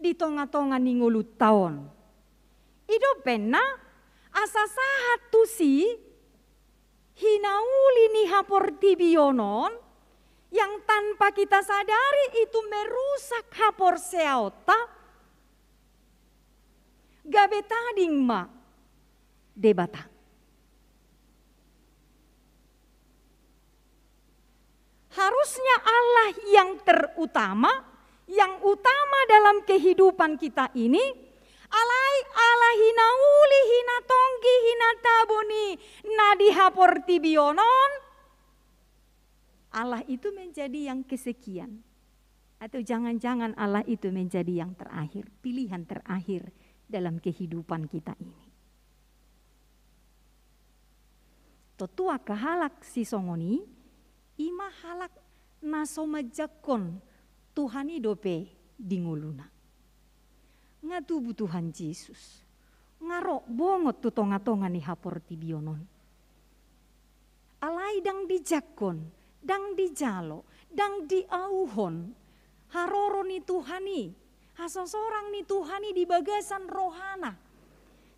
di tonga-tonga ni ngolunta on. I dope na asa sahat tusi hinauli ni haportibion on yang tanpa kita sadari itu merusak haporseaonta, gabe tading ma Debata. Harusnya Allah yang terutama, yang utama dalam kehidupan kita ini, alai ala hinauli, hinatonggi, hinatabo ni na di haportibion on, Allah itu menjadi yang kesekian. Atau jangan-jangan Allah itu menjadi yang terakhir, pilihan terakhir dalam kehidupan kita ini. Tontu angka halak sisongon i, i ma halak na so manjangkon Tuhan i dope di ngoluna. Nga tubu Tuhan Jesus, nga ro bongot tu tonga-tonga ni haportibion on. Alai ndang dijangkon, ndang dijalo, ndang diauhon haroro ni Tuhan i, hasosorang ni Tuhan i di bagasan rohana.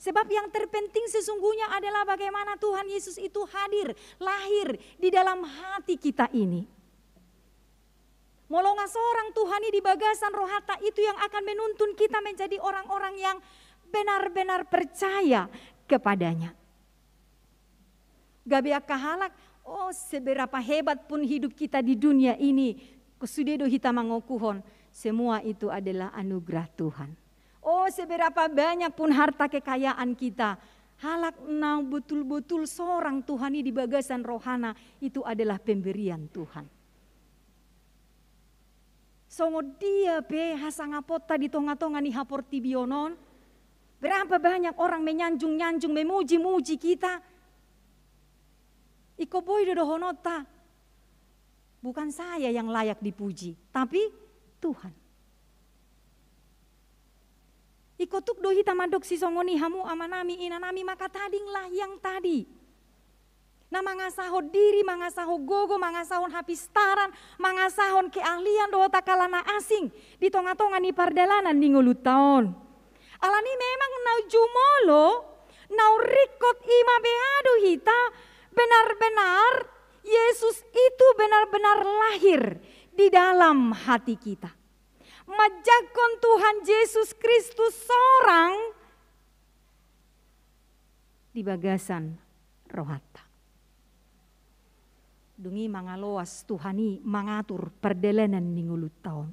Sebab yang terpenting sesungguhnya adalah bagaimana Tuhan Yesus itu hadir, lahir di dalam hati kita ini. Molo nga sorang Tuhan i di bagasan rohanta, itu yang akan menuntun kita menjadi orang-orang yang benar-benar percaya kepada-Nya. Gabe angka halak, oh, seberapa hebat pun hidup kita di dunia ini, sude do hita mangokuhon, semua itu adalah anugerah Tuhan. Oh, seberapa banyak pun harta kekayaan kita, halak na botul-botul sorang Tuhan i di bagasan rohana, itu adalah pemberian Tuhan. Songon dia pe hasangaponta di tonga-tonga ni haportibion on, berapa banyak orang menyanjung-nyanjung, memuji-muji kita. Ingkon boi do dohononta, bukan saya yang layak dipuji, tapi Tuhan. Ingkon tuk do hita mandok sisongon i, hamu amanami, inanami, maka tadinglah yang tadi. Na mangasahon diri, mangasahon gogo, mangasahon hapistaran, mangasahon keahlian dohot angka na asing di tonga-tonga ni pardalanan ni ngolunta on. Alani memang na jumolo, na ringkot i ma beha do hita, benar-benar Yesus itu benar-benar lahir di dalam hati kita. Manjangkon Tuhan Jesus Kristus sorang di bagasan rohanta. Dung i mangaloas Tuhan i mangatur pardalanan ni ngolunta on.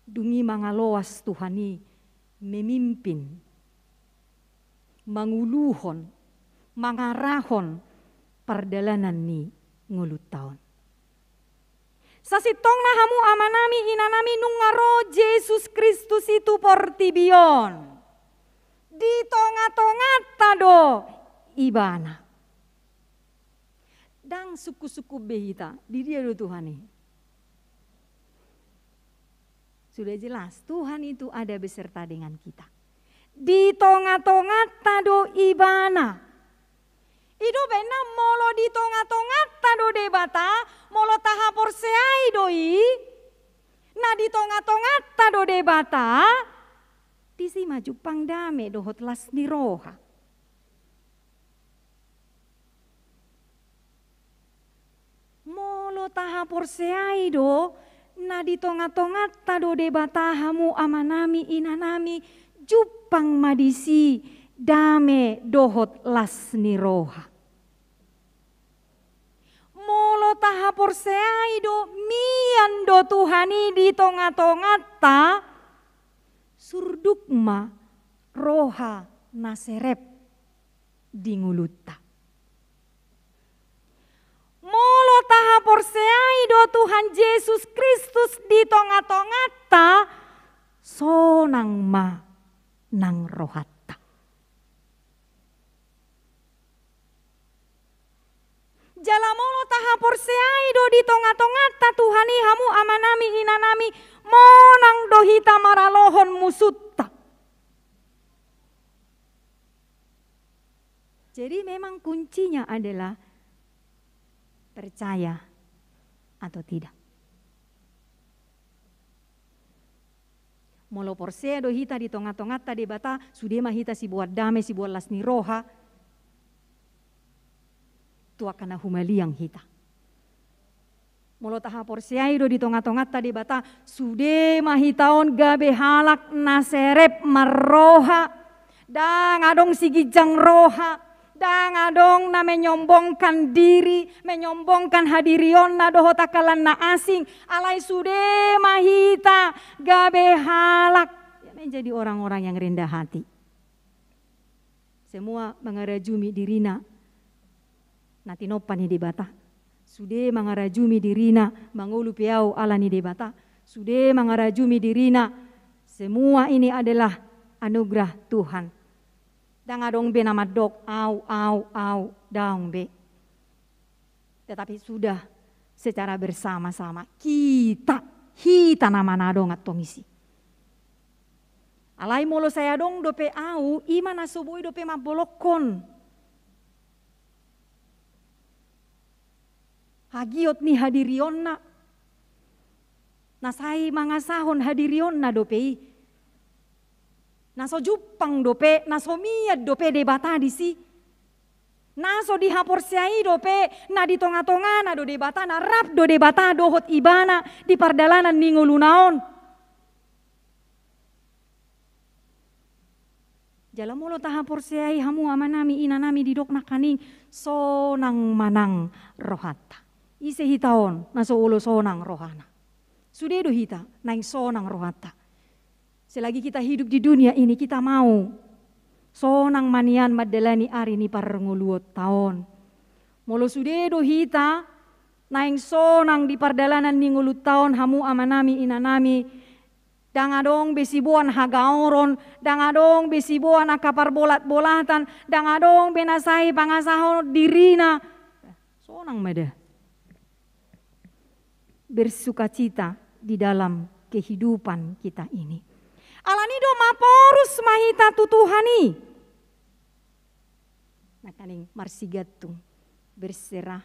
Dung i mangaloas Tuhan i memimpin, manguluhon, mangarahon pardalanan ni ngolunta on. Sasintongna hamu amanami, inanami, nunga ro Jesus Kristus i tu portibi on. Di tonga-tonganta do Ibana. Ndang sungkun-sungkun be hita, di dia do Tuhan i. Sudah jelas, Tuhan itu ada beserta dengan kita. Di tonga-tonganta do Ibana. I do umbahen na molo di tonga-tonganta do Debata, molo tahaporseai do i, na di tonga-tonganta do Debata, disi ma jumpang dame dohot las ni roha. Molo tahaporseai do, na di tonga-tonganta do Debata, hamu amanami, inanami, jumpang ma disi dame dohot las ni roha. Molo tahaporseai do, mian do Tuhan i di tonga-tonganta, surduk ma roha na serep di ngolunta. Molo tahaporseai do Tuhan Jesus Kristus di tonga-tonganta, sonang ma nang rohanta. Jala molo tahaporseai do di tonga-tonganta Tuhan i, hamu amanami, inanami, monang do hita maralohon musunta. Jadi memang kuncinya adalah percaya atau tidak. Molo porsea do hita di tonga-tonganta Debata, sude ma hita siboan dame, siboan las ni roha tu angka na humaliang hita. Molo tahaporseai do di tonga-tonganta Debata, sude ma hita on gabe halak na serep marroha. Ndang adong siginjang roha, ndang adong na menyombongkan diri, menyombongkan hadirionna dohot angka na asing, alai sude ma hita gabe halak, ya, menjadi orang-orang yang rendah hati. Semua mangarajumi dirina na tinompa ni Debata. Sude mangarajumi dirina, mangolu pe au ala ni Debata. Sude mangarajumi dirina, semua ini adalah anugerah Tuhan. Ndang adong be na mandok, au, au, au, daong be. Tetapi sudah secara bersama-sama, kita, hita nama na adong antong isi. Alai molo sai adong dope au, ima na so boi dope mambolongkon hagiot ni hadirionna, na sai mangasahon hadirionna dope i. Na so jumpang dope, na so mian dope Debata disi. Na so dihaporseai dope, na di tonga-tongana do Debata, na rap do Debata dohot ibana di pardalanan ni ngoluna on. Jala molo tahaporseai hamu amanami, inanami, didok nangkaning sonang manang rohanta. Ise hita on na so olo sonang rohana? Sude do hita naeng sonang rohanta. Selagi kita hidup di dunia ini, kita mau sonang ma nian mandalani ari ni parngoluonta on. Molo sude do hita naeng sonang di pardalanan ni ngolunta on, hamu amanami, inanami, ndang adong be siboan hagaoron, ndang adong be siboan angka parbolat-bolatan, ndang adong be na sai pangasahon dirina. Sonang ma da. Bersukacita di dalam kehidupan kita ini. Alani do maporus ma hita tu Tuhan i. Nangkaning marsigantung, berserah,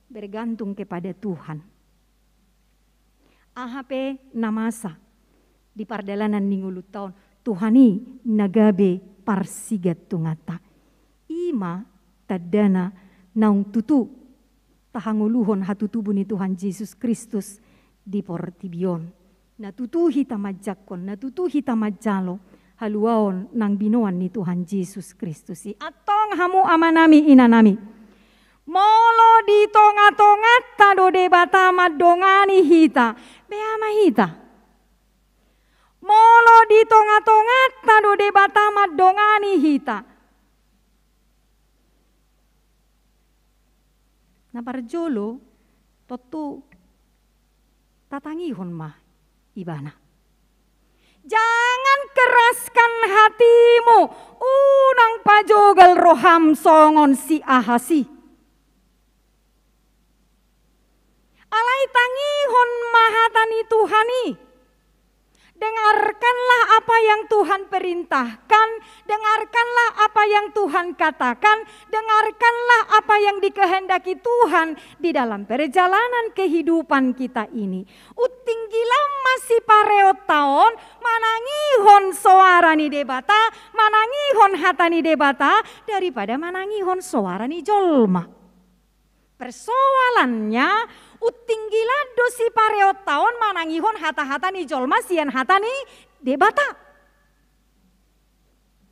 bergantung kepada Tuhan. Aha pe na masa di pardalanan ni ngolunta on, Tuhan i na gabe parsigantunganta. Ima tandana naung tutu tahangoluhon hatutubu ni Tuhan Jesus Kristus di portibi on. Na tutu hita manjangkon, na tutu hita manjalo haluaon nang binoan ni Tuhan Jesus Kristus i. Antong hamu amanami, inanami, molo di tonga-tonganta do Debata mandongani hita, bea ma hita. Molo di tonga-tonganta do Debata mandongani hita, na parjolo, tontu tatangihon ma ibana. Jangan keraskan hatimu, unang pajogal roham songon si Ahas i. Alai tangihon ma hata ni Tuhan i. Dengarkanlah apa yang Tuhan perintahkan, dengarkanlah apa yang Tuhan katakan, dengarkanlah apa yang dikehendaki Tuhan di dalam perjalanan kehidupan kita ini. Untinggilan ma sipareonta on manangihon soara ni Debata, manangihon hata ni Debata, daripada manangihon soara ni jolma. Persoalannya, untinggilan do sipareonta on manangihon hata-hata ni jolma sian hata ni Debata.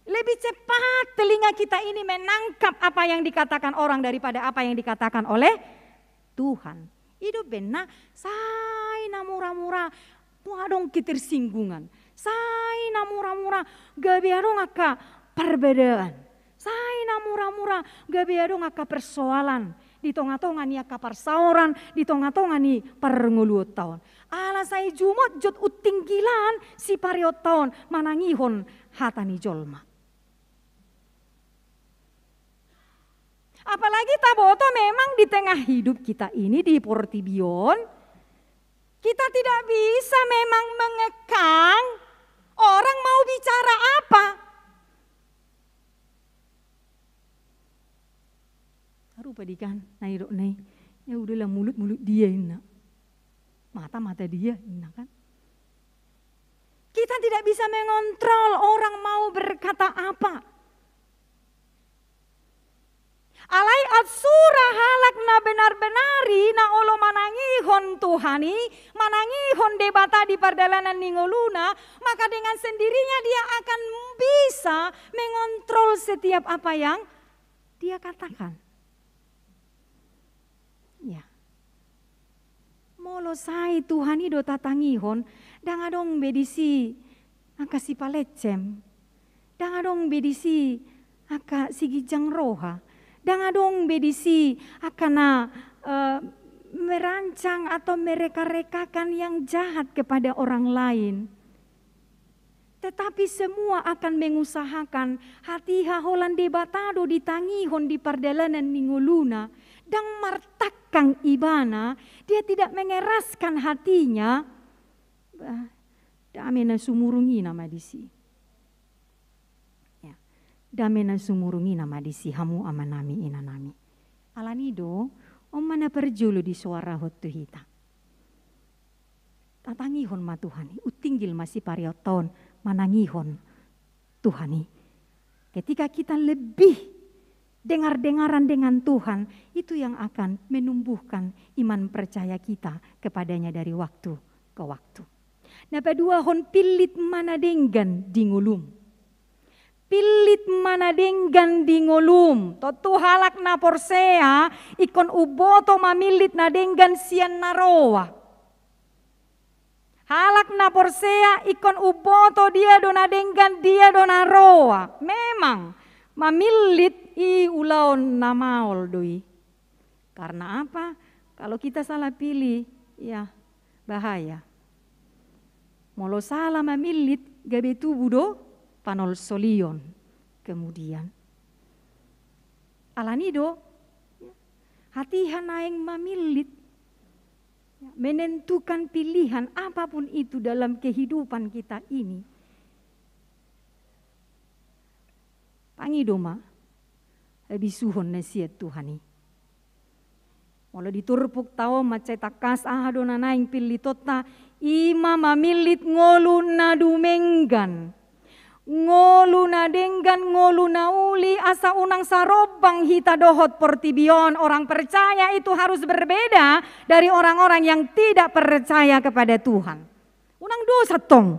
Lebih cepat telinga kita ini menangkap apa yang dikatakan orang daripada apa yang dikatakan oleh Tuhan. I do umbahen na sai na mura-mura adong ketersinggungan. Sai na mura-mura gabe adong angka parbadaan. Sai na mura-mura gabe adong angka persoalan di tonga-tonga ni angka parsaoran, di tonga-tonga ni parngoluonta on. Ala sai jumotjot untinggilan sipareonta on manangihon hata ni jolma. Apalagi taboto memang di tengah hidup kita ini di portibi on, kita tidak bisa memang mengekang orang mau bicara apa. Rupa di kan, na idok na i, ya udahlah, mulut-mulut dia inna. Mata-mata dia inna kan. Kita tidak bisa mengontrol orang mau berkata apa. Alai aut sura halak na benar-benar i na olo manangihon Tuhan i, manangihon Debata di pardalanan ni ngoluna, maka dengan sendirinya dia akan bisa mengontrol setiap apa yang dia katakan. Ya. Molo sai Tuhan i do tatangihon, ndang adong be disi angka sipalencem. Ndang adong be disi angka siginjang roha. Ndang adong be disi angka na eh, merancang atau mereka-rekakan yang jahat kepada orang lain. Tetapi semua akan mengusahakan hatiha holan Debata do ditangihon di pardalanan ni ngoluna, ndang martangkang ibana, dia tidak mengeraskan hatinya. Bah, dame na sumurung i nama disi. Ya. Dame na sumurung i nama disi hamu amanami inanami. Alani do, on ma na parjolo disoarahon tu hita. Tatangihon ma Tuhan i, untinggil ma sipareonta on manangihon Tuhan i. Ketika kita lebih dengar-dengaran dengan Tuhan, itu yang akan menumbuhkan iman percaya kita kepada-Nya dari waktu ke waktu. Na paduahon, pillit ma na denggan di ngolum. Pillit ma na denggan di ngolum. Tontu halak na porsea ingkon umboto mamillit na denggan sian na roa. Halak na porsea ingkon umboto dia do na denggan, dia do na roa. Memang, mamillit i ulaon na maol do i. Karena apa? Kalau kita salah pilih, ya, bahaya. Molo sala mamillit, gabe tubu do panolsolion kemudian. Alani do, hatiha naeng mamillit, menentukan pilihan apapun itu dalam kehidupan kita ini. Pangido ma habisuhon na sian Tuhan i. Molo di turpukta on mansai tangkas aha do na naeng pillitonta, i ma mamillit ngolu na dumenggan. Ngolu na denggan, ngolu na uli, asa unang sarombang hita dohot portibi on. Orang percaya itu harus berbeda dari orang-orang yang tidak percaya kepada Tuhan. Unang dosa tong.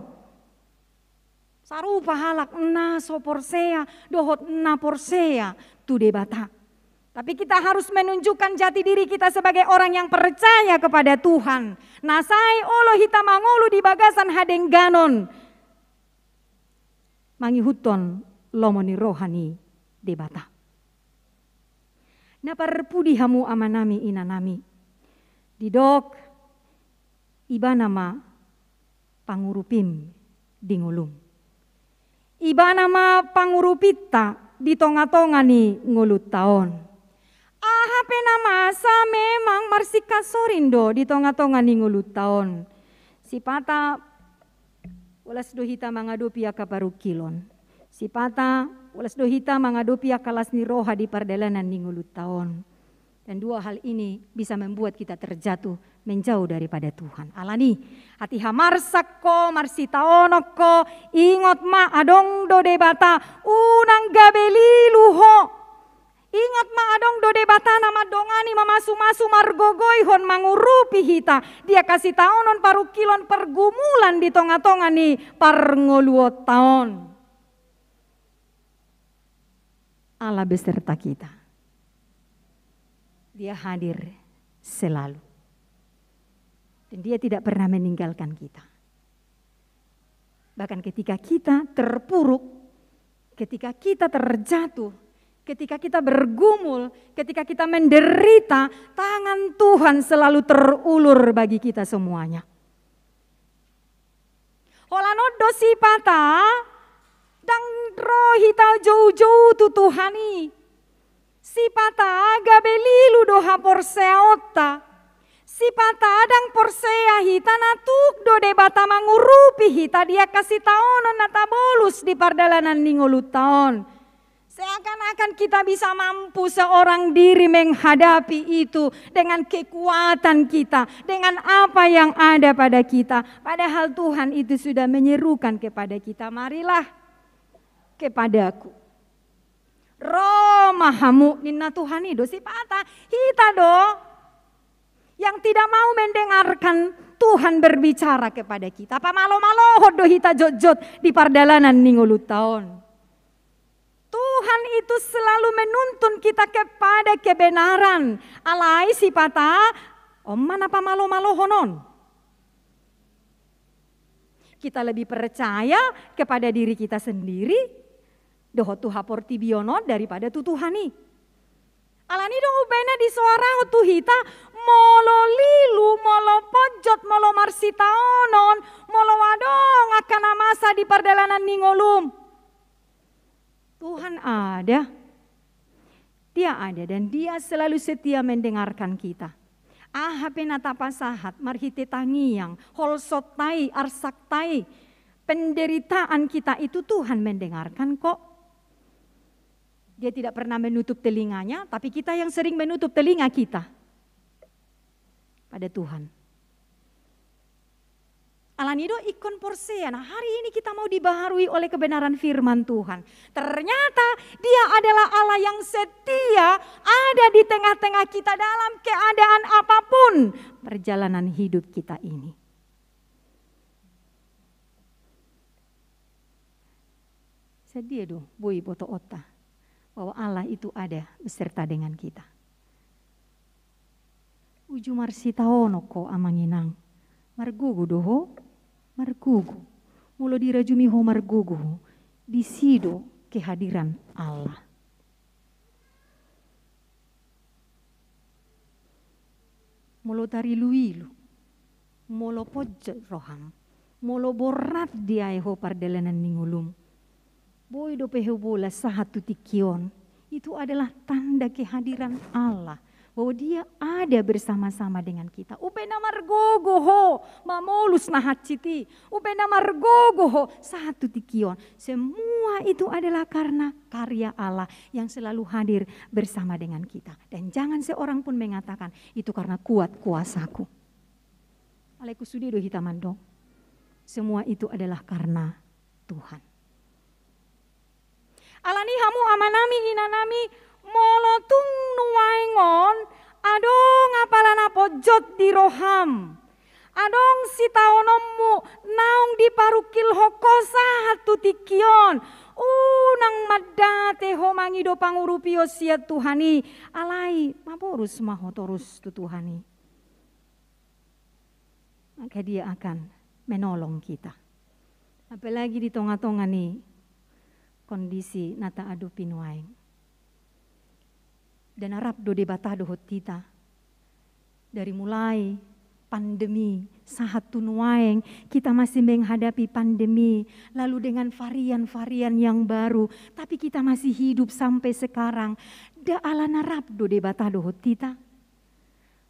Sarupa halak na so porsea dohot na porsea tu Debata. Tapi kita harus menunjukkan jati diri kita sebagai orang yang percaya kepada Tuhan. Na sai olo hita mangolu di bagasan hadengganon, mangihuthon lomo ni roha ni Debata. Na parpudi hamu amanami inanami, didok, Ibana ma pangurupim di ngolum. Ibana ma pangurupinta di tonga-tonga ni ngolunta on. Aha pe na masa memang marsingkat sorin do di tonga-tonga ni ngolunta on. Sipata ulas do hita mangadopi angka parungkilon. Sipata ulas do hita mangadopi angka las ni roha di pardalanan ni ngolunta on. Dan dua hal ini bisa membuat kita terjatuh menjauh daripada Tuhan. Alani, hatiha marsak ho, marsitaonon ho, ingot ma adong do Debata, unang gabe lilu ho. Ingot ma adong do Debata na mandongani, mamasu-masu, margogoihon, mangurupi hita di angka sitaonon, parungkilon, pergumulan di tonga-tonga ni parngoluonta on. Allah beserta kita. Dia hadir selalu. Dan Dia tidak pernah meninggalkan kita. Bahkan ketika kita terpuruk, ketika kita terjatuh, ketika kita bergumul, ketika kita menderita, tangan Tuhan selalu terulur bagi kita semuanya. Holan on do sipata, ndang ro hita jou-jou tu Tuhan i. Sipata gabe lilu do haporseaonta. Sipata ndang porsea hita na tuk do Debata mangurupi hita di angka sitaonon na tabolus di pardalanan ni ngolunta on. Seakan-akan kita bisa mampu seorang diri menghadapi itu dengan kekuatan kita, dengan apa yang ada pada kita. Padahal Tuhan itu sudah menyerukan kepada kita, "Marilah kepadaku." Ro ma hamu, ninna Tuhan i do sipata, hita do yang tidak mau mendengarkan Tuhan berbicara kepada kita. Pamalo-malohon do hita jotjot di pardalanan ni ngolunta on. Tuhan itu selalu menuntun kita kepada kebenaran. Alai sipata, on ma na pamalo-malohon on. Kita lebih percaya kepada diri kita sendiri, dohot tu haportibion on daripada tu Tuhan i. Alani do umbahen na disoarahon tu hita, molo lilu, molo ponjot, molo marsitaonon, molo adong angka na masa di pardalanan ni ngolum. Tuhan ada. Dia ada dan Dia selalu setia mendengarkan kita. Aha pe na tapasahat marhite tangiang, holsot ta i, arsak ta i, penderitaan kita itu, Tuhan mendengarkan kok. Dia tidak pernah menutup telinganya, tapi kita yang sering menutup telinga kita pada Tuhan. Alani do ingkon porsea. Nah, hari ini kita mau dibaharui oleh kebenaran firman Tuhan. Ternyata Dia adalah Allah yang setia, ada di tengah-tengah kita dalam keadaan apapun perjalanan hidup kita ini. Sadia do boi botoonta bahwa Allah itu ada beserta dengan kita. Uju marsitaonon ho, amang inang. Margogo do ho? Margogo. Molo dirajumi ho margogo, disi do kehadiran Allah. Molo tarilu-ilu, molo ponjot roham, molo borat diae ho pardalanan ni ngolum, boi dope ho bolas sahat tu tingki on. Itu adalah tanda kehadiran Allah, bahwa Dia ada bersama-sama dengan kita. Umbahen na margogo ho mamolus na hansit i, umbahen na margogo ho sahat tu tingki on. Semua itu adalah karena karya Allah yang selalu hadir bersama dengan kita. Dan jangan seorang pun mengatakan, "Itu karena kuat kuasaku." Alai husude do hita mandok, semua itu adalah karena Tuhan. Alani hamu amanami, inanami, molo tung nuaeng on adong apala na ponjot di roham, adong sitaononmu naung diparungkilhon ho sahat tu tingki on, unang mandate ho mangido pangurupion sian Tuhan i, alai maborus ma ho torus tu Tuhan i. Maka Dia akan menolong kita. Apalagi di tonga-tonga ni kondisi na taadopi nuaeng. Dan rap do Debata dohot hita. Dari mulai pandemi, sahat tu nuaeng, kita masih menghadapi pandemi, lalu dengan varian-varian yang baru, tapi kita masih hidup sampai sekarang. Nda alana rap do Debata dohot hita.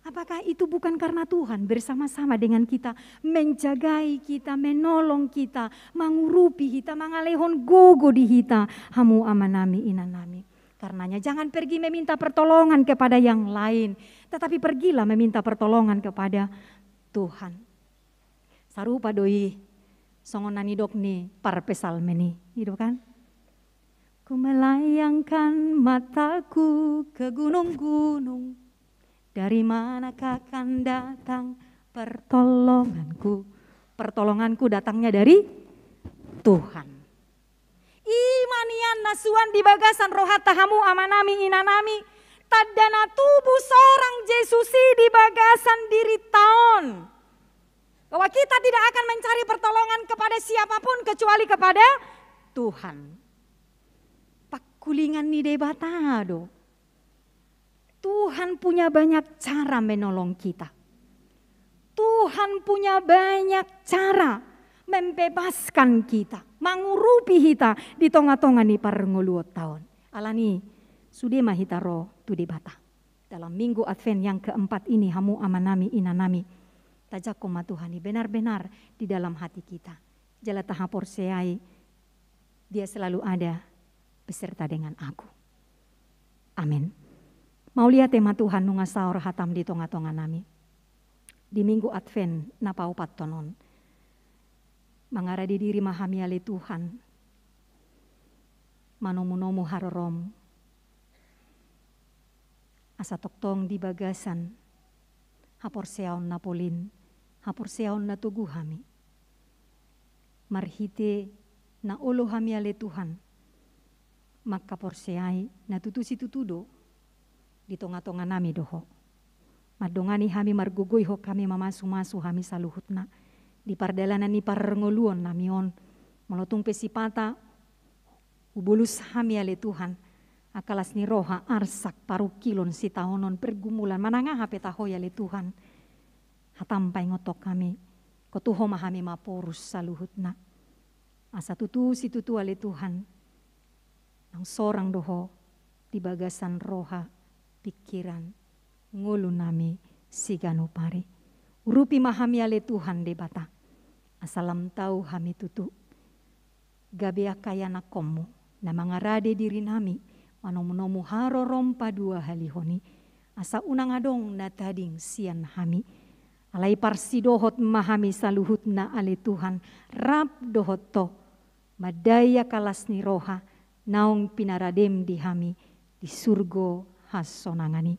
Apakah itu bukan karena Tuhan bersama-sama dengan kita, menjagai kita, menolong kita, mangurupi hita, mangalehon gogo di hita, hamu amanami, inanami? Karenanya, jangan pergi meminta pertolongan kepada yang lain, tetapi pergilah meminta pertolongan kepada Tuhan. Sarupa do i songon na nidok ni parpsalmen i, gitu kan? Ku melayangkan mataku ke gunung-gunung, dari manakah akan datang pertolonganku? Pertolonganku datangnya dari Tuhan. I ma nian na suan di bagasan rohanta, hamu amanami, inanami, tanda na tubu sorang Jesus i di bagasan dirinta on. Bahwa kita tidak akan mencari pertolongan kepada siapapun kecuali kepada Tuhan. Pangkulingan ni Debata do. Tuhan punya banyak cara menolong kita. Tuhan punya banyak cara membebaskan kita, mangurupi hita di tonga-tonga ni parngoluonta on. Alani, sude ma hita ro tu Debata. Dalam Minggu Advent yang keempat ini, hamu amanami, inanami, tajangkon ma Tuhan i benar-benar di dalam hati kita. Jala tahaporseai Dia selalu ada beserta dengan aku. Amin. Mauliate ma Tuhan, nunga saor hatam di tonga-tonga nami. Di Minggu Advent na paopathon on, mangarade diri ma hami ale Tuhan, manomu-nomu harorom, asa tongtong di bagasan haporseaon na polin, haporseaon na togu hami. Marhite na olo hami ale Tuhan, mangkaporseai na tutu situtu do, di tonga-tonga nami do Ho. Mandongani hami, margogoi Ho hami, mamasu-masu hami saluhutna di pardalanan ni parngoluon nami on. Molo tung pe sipata hubolus hami ale Tuhan, angka las ni roha, arsak, parungkilon, sitaonon, pergumulan, manang aha pe taho i ale Tuhan, hatam paingothon hami, ingkon tu Ho ma hami maporus saluhutna. Asa tutu situtu ale Tuhan, naung sorang do Ho di bagasan roha, pikiran, ngolu nami siganup ari. Urupi ma hami ale Tuhan Debata, asa lam tau hami tutu gabe angka ianakhonmu na mangarade diri nami, manomunomu harorom paduahalihon i, asa unang adong na tading sian hami. Alai parsidohot ma hami saluhutna ale Tuhan, rap dohot Ho, mandai angka las ni roha naung pinaradem di hami di surgo hasonangan i.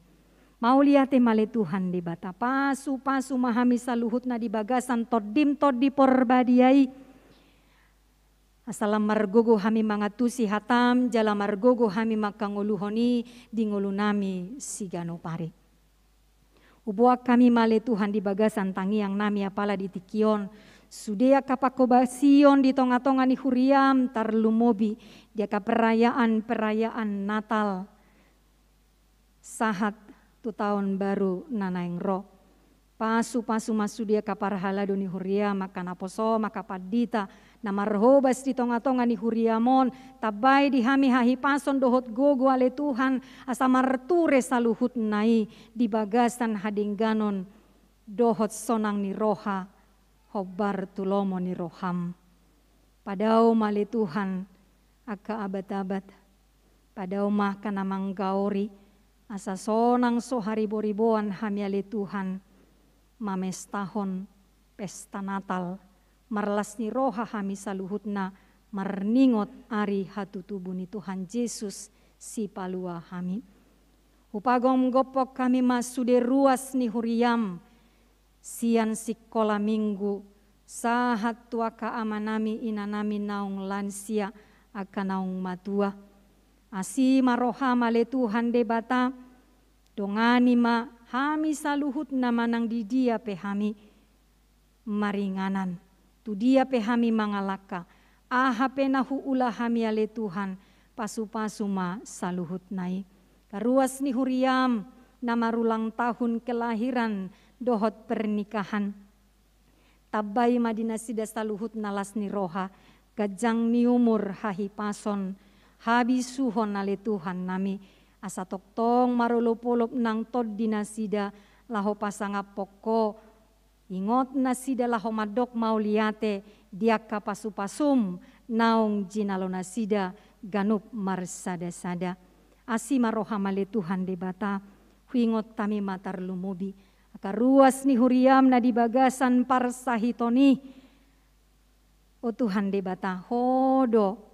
Mauliate ma ale Tuhan Debata, pasupasu ma hami saluhutna di bagasan Tondim Tondi Porbadia i. Asa lam margogo hami mangantusi hatam, jala margogo hami mangkangoluhon i di ngolu nami siganup ari. Huboan hami ma ale Tuhan di bagasan tangiang nami apala di tingki on, sude angka panghobasion di tongatonga ni huriam, tarlumobi di angka perayaan-perayaan Natal sahat tu taon baru na naeng ro. Pasupasu ma sude angka parhalado ni huriam, angka naposom, angka pandita na marhobas di tongatonga ni huriam on, tambai di hami hahipason dohot gogo ale Tuhan, asa marture saluhutna i di bagasan hadengganon dohot sonang ni roha, hombar tu lomo ni roham. Padao ma ale Tuhan angka abat-abat, padao ma angka na manggaori, asa sonang so hariboriboan hami ale Tuhan, mamestahon pesta Natal, marlas ni roha hami saluhutna, marningot ari hatutubu ni Tuhan Jesus Sipalua hami. Hupagomgophon hami ma sude ruas ni huriam, sian sikola minggu, sahat tu angka amanami, inanami naung lansia, angka naung matua. Asi ma roham ale Tuhan Debata, dongani ma hami saluhutna manang di dia pe hami maringanan, tu dia pe hami mangalangka, aha pe na huula hami ale Tuhan, pasupasu ma saluhutna i. Angka ruas ni huriam na marulang tahun kelahiran dohot pernikahan, tambai ma di nasida saluhutna las ni roha, ganjang ni umur, hahipason, habisuhon ale Tuhan nami, asa tongtong marolopolop nang tondi nasida laho pasangaphon Ho, ingot nasida laho mandok mauliate di angka pasupasum naung jinalo nasida ganup marsadasada. Asi ma roham ale Tuhan Debata, huingot hami ma tarlumobi angka ruas ni huriam na di bagasan parsahiton i. O Tuhan Debata, Ho do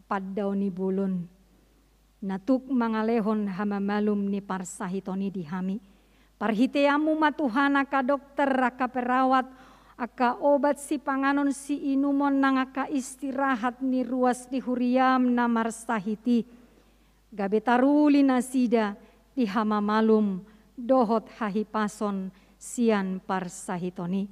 pandao ni bolon na tuk mangalehon hamamalum ni parsahiton i di hami. Parhiteanmu ma Tuhan angka dokter, angka perawat, angka obat sipanganon siinumon nang angka istirahat ni ruas ni huriam na marsahit i. Gabe taruli nasida di hamamalum dohot hahipason sian parsahiton i.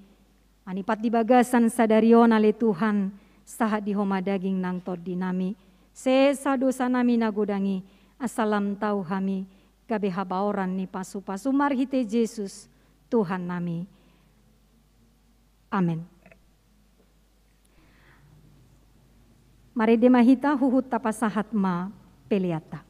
Manipat di bagasan sadari on ale Tuhan, sahat di Ho ma daging nang tondi nami. Sesa dosa nami na godang i, asa lam tau hami gabe habaoran ni pasupasu marhite Jesus Tuhan nami. Amen. Marende ma hita, huhut tapasahat ma peleanta.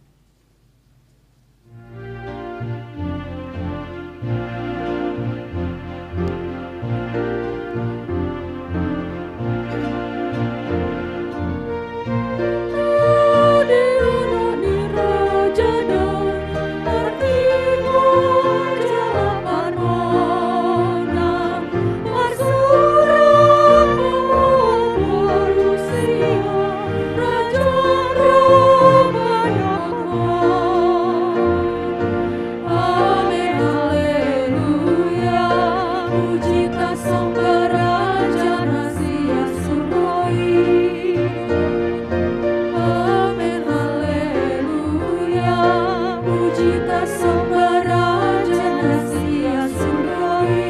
Amen, haleluya. Puji tarsomba Raja na sian surgo i. Amen, haleluya. Puji tarsomba Raja na sian surgo i.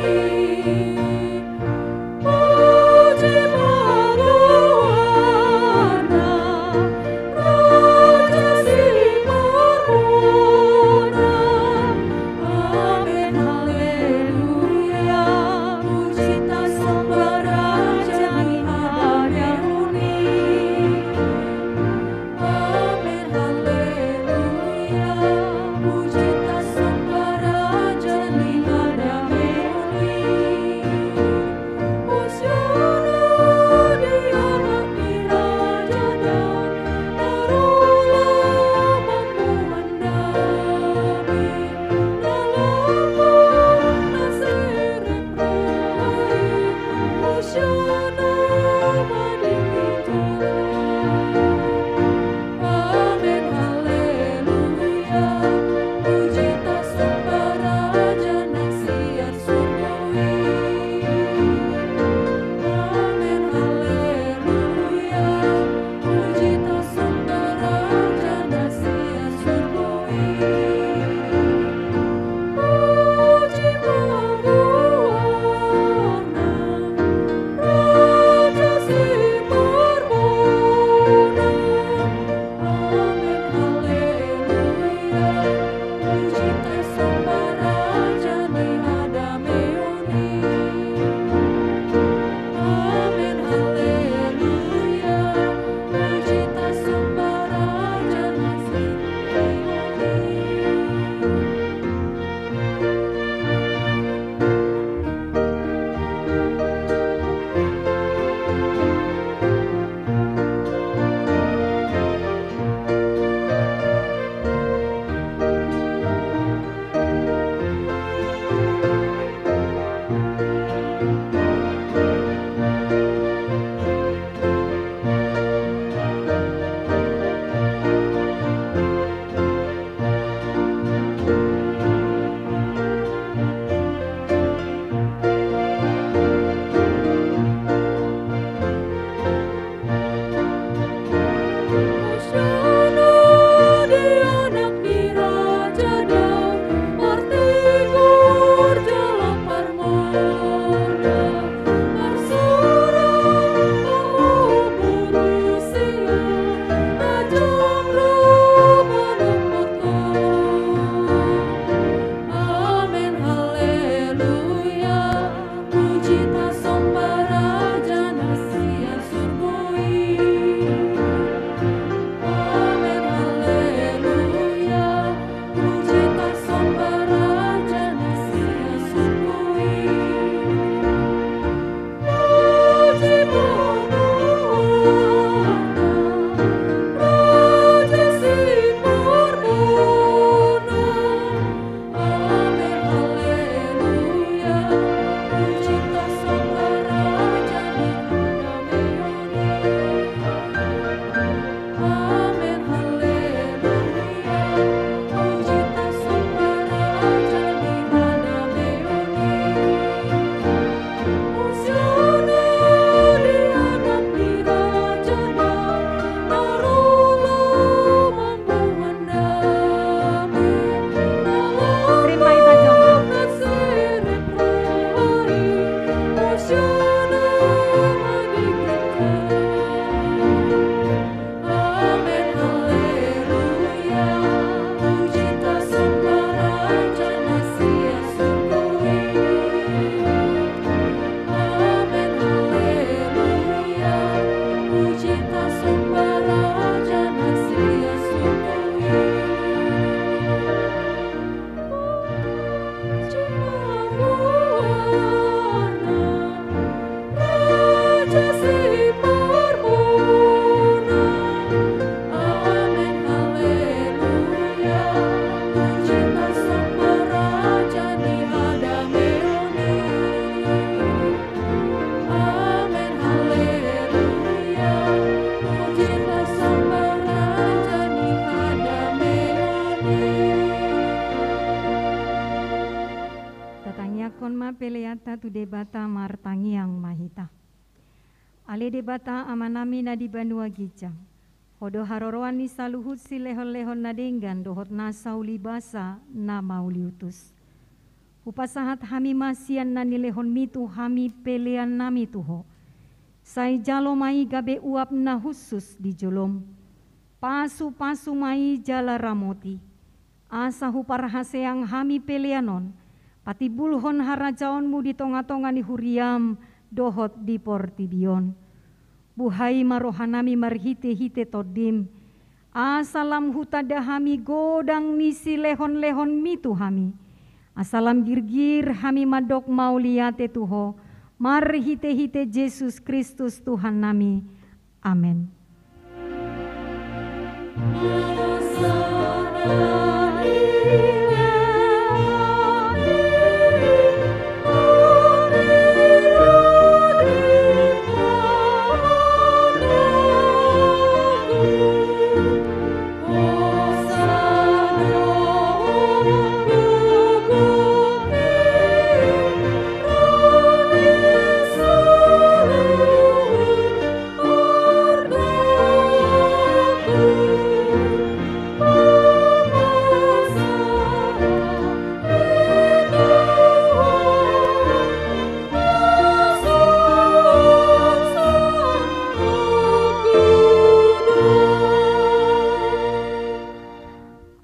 Puji ma goarna, Raja si Debata, martangiang ma hita. Ale Debata Amanami na di banua ginjang, Ho do haroroan ni saluhut silehonlehon na denggan dohot nasa ulibasa na mauliutus. Hupasahat hami ma sian na nilehonMi tu hami peleannami tu Ho. Sai jalo ma i gabe uap na hushus di joloM. Pasupasu ma i jala ramoti, asa huparhaseang hami pelean on patimbulhon harajaonMu di tongatonga ni huriaM dohot di portibi on. Buhai ma rohanami marhitehite TondiM, asa lam hutanda hami godang ni silehonlehonMi tu hami, asa lam girgir hami mandok mauliate tu Ho, marhitehite Jesus Kristus Tuhannami. Amen.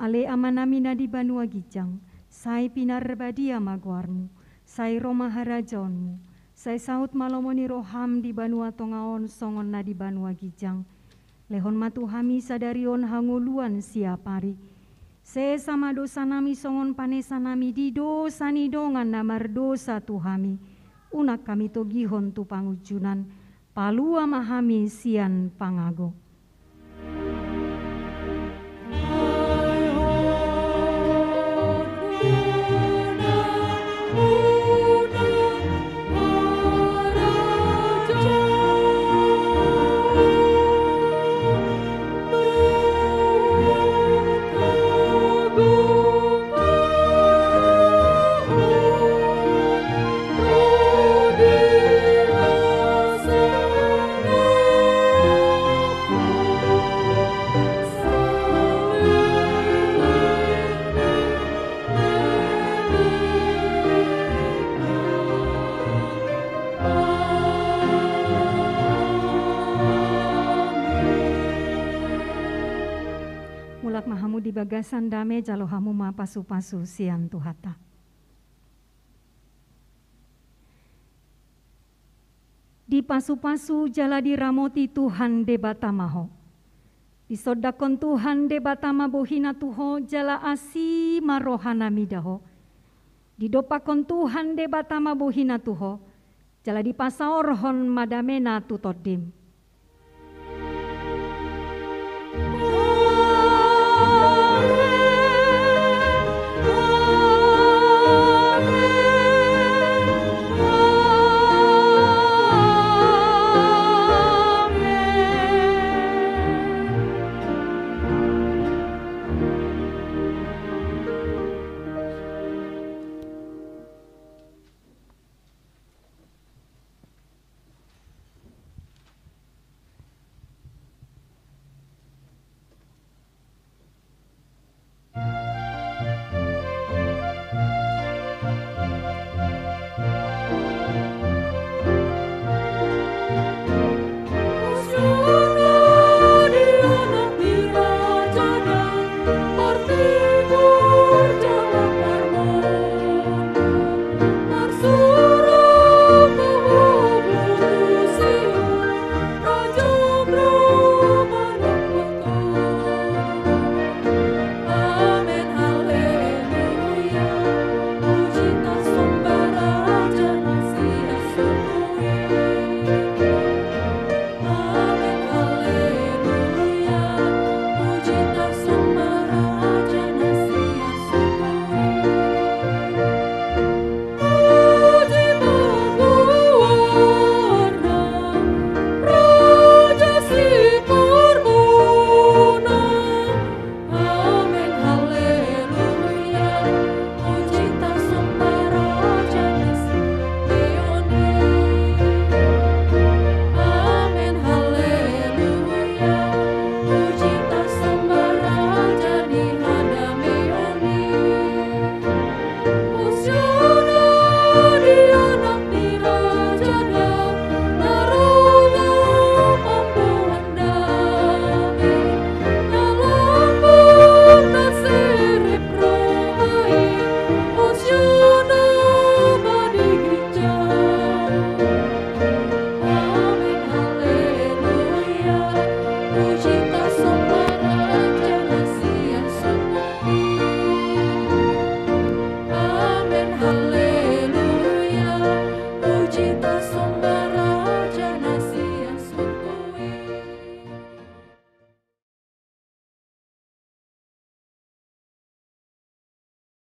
Ale Amanami na di banua ginjang, sai pinarbadia ma goarMu, sai ro ma harajaonMu, sai saut ma lomo ni rohaM di banua tonga on songon na di banua ginjang. Lehon ma tu hami sadari on hangoluan siapari. Sesa ma dosanami songon panesanami di dosa ni dongan na mardosa tu hami. Unang hami togihon tu pangunjunan, palua ma hami sian pangago. Mulak ma hamu di bagasan dame, jalo hamu ma pasupasu sian Tuhanta. Dipasupasu jala diramoti Tuhan Debata ma ho. Disondangkon Tuhan Debata ma bohiNa tu ho jala asi ma rohaNa mida ho. Didompakkon Tuhan Debata ma bohiNa tu ho, jala dipasaorhon ma dameNa tu tondim.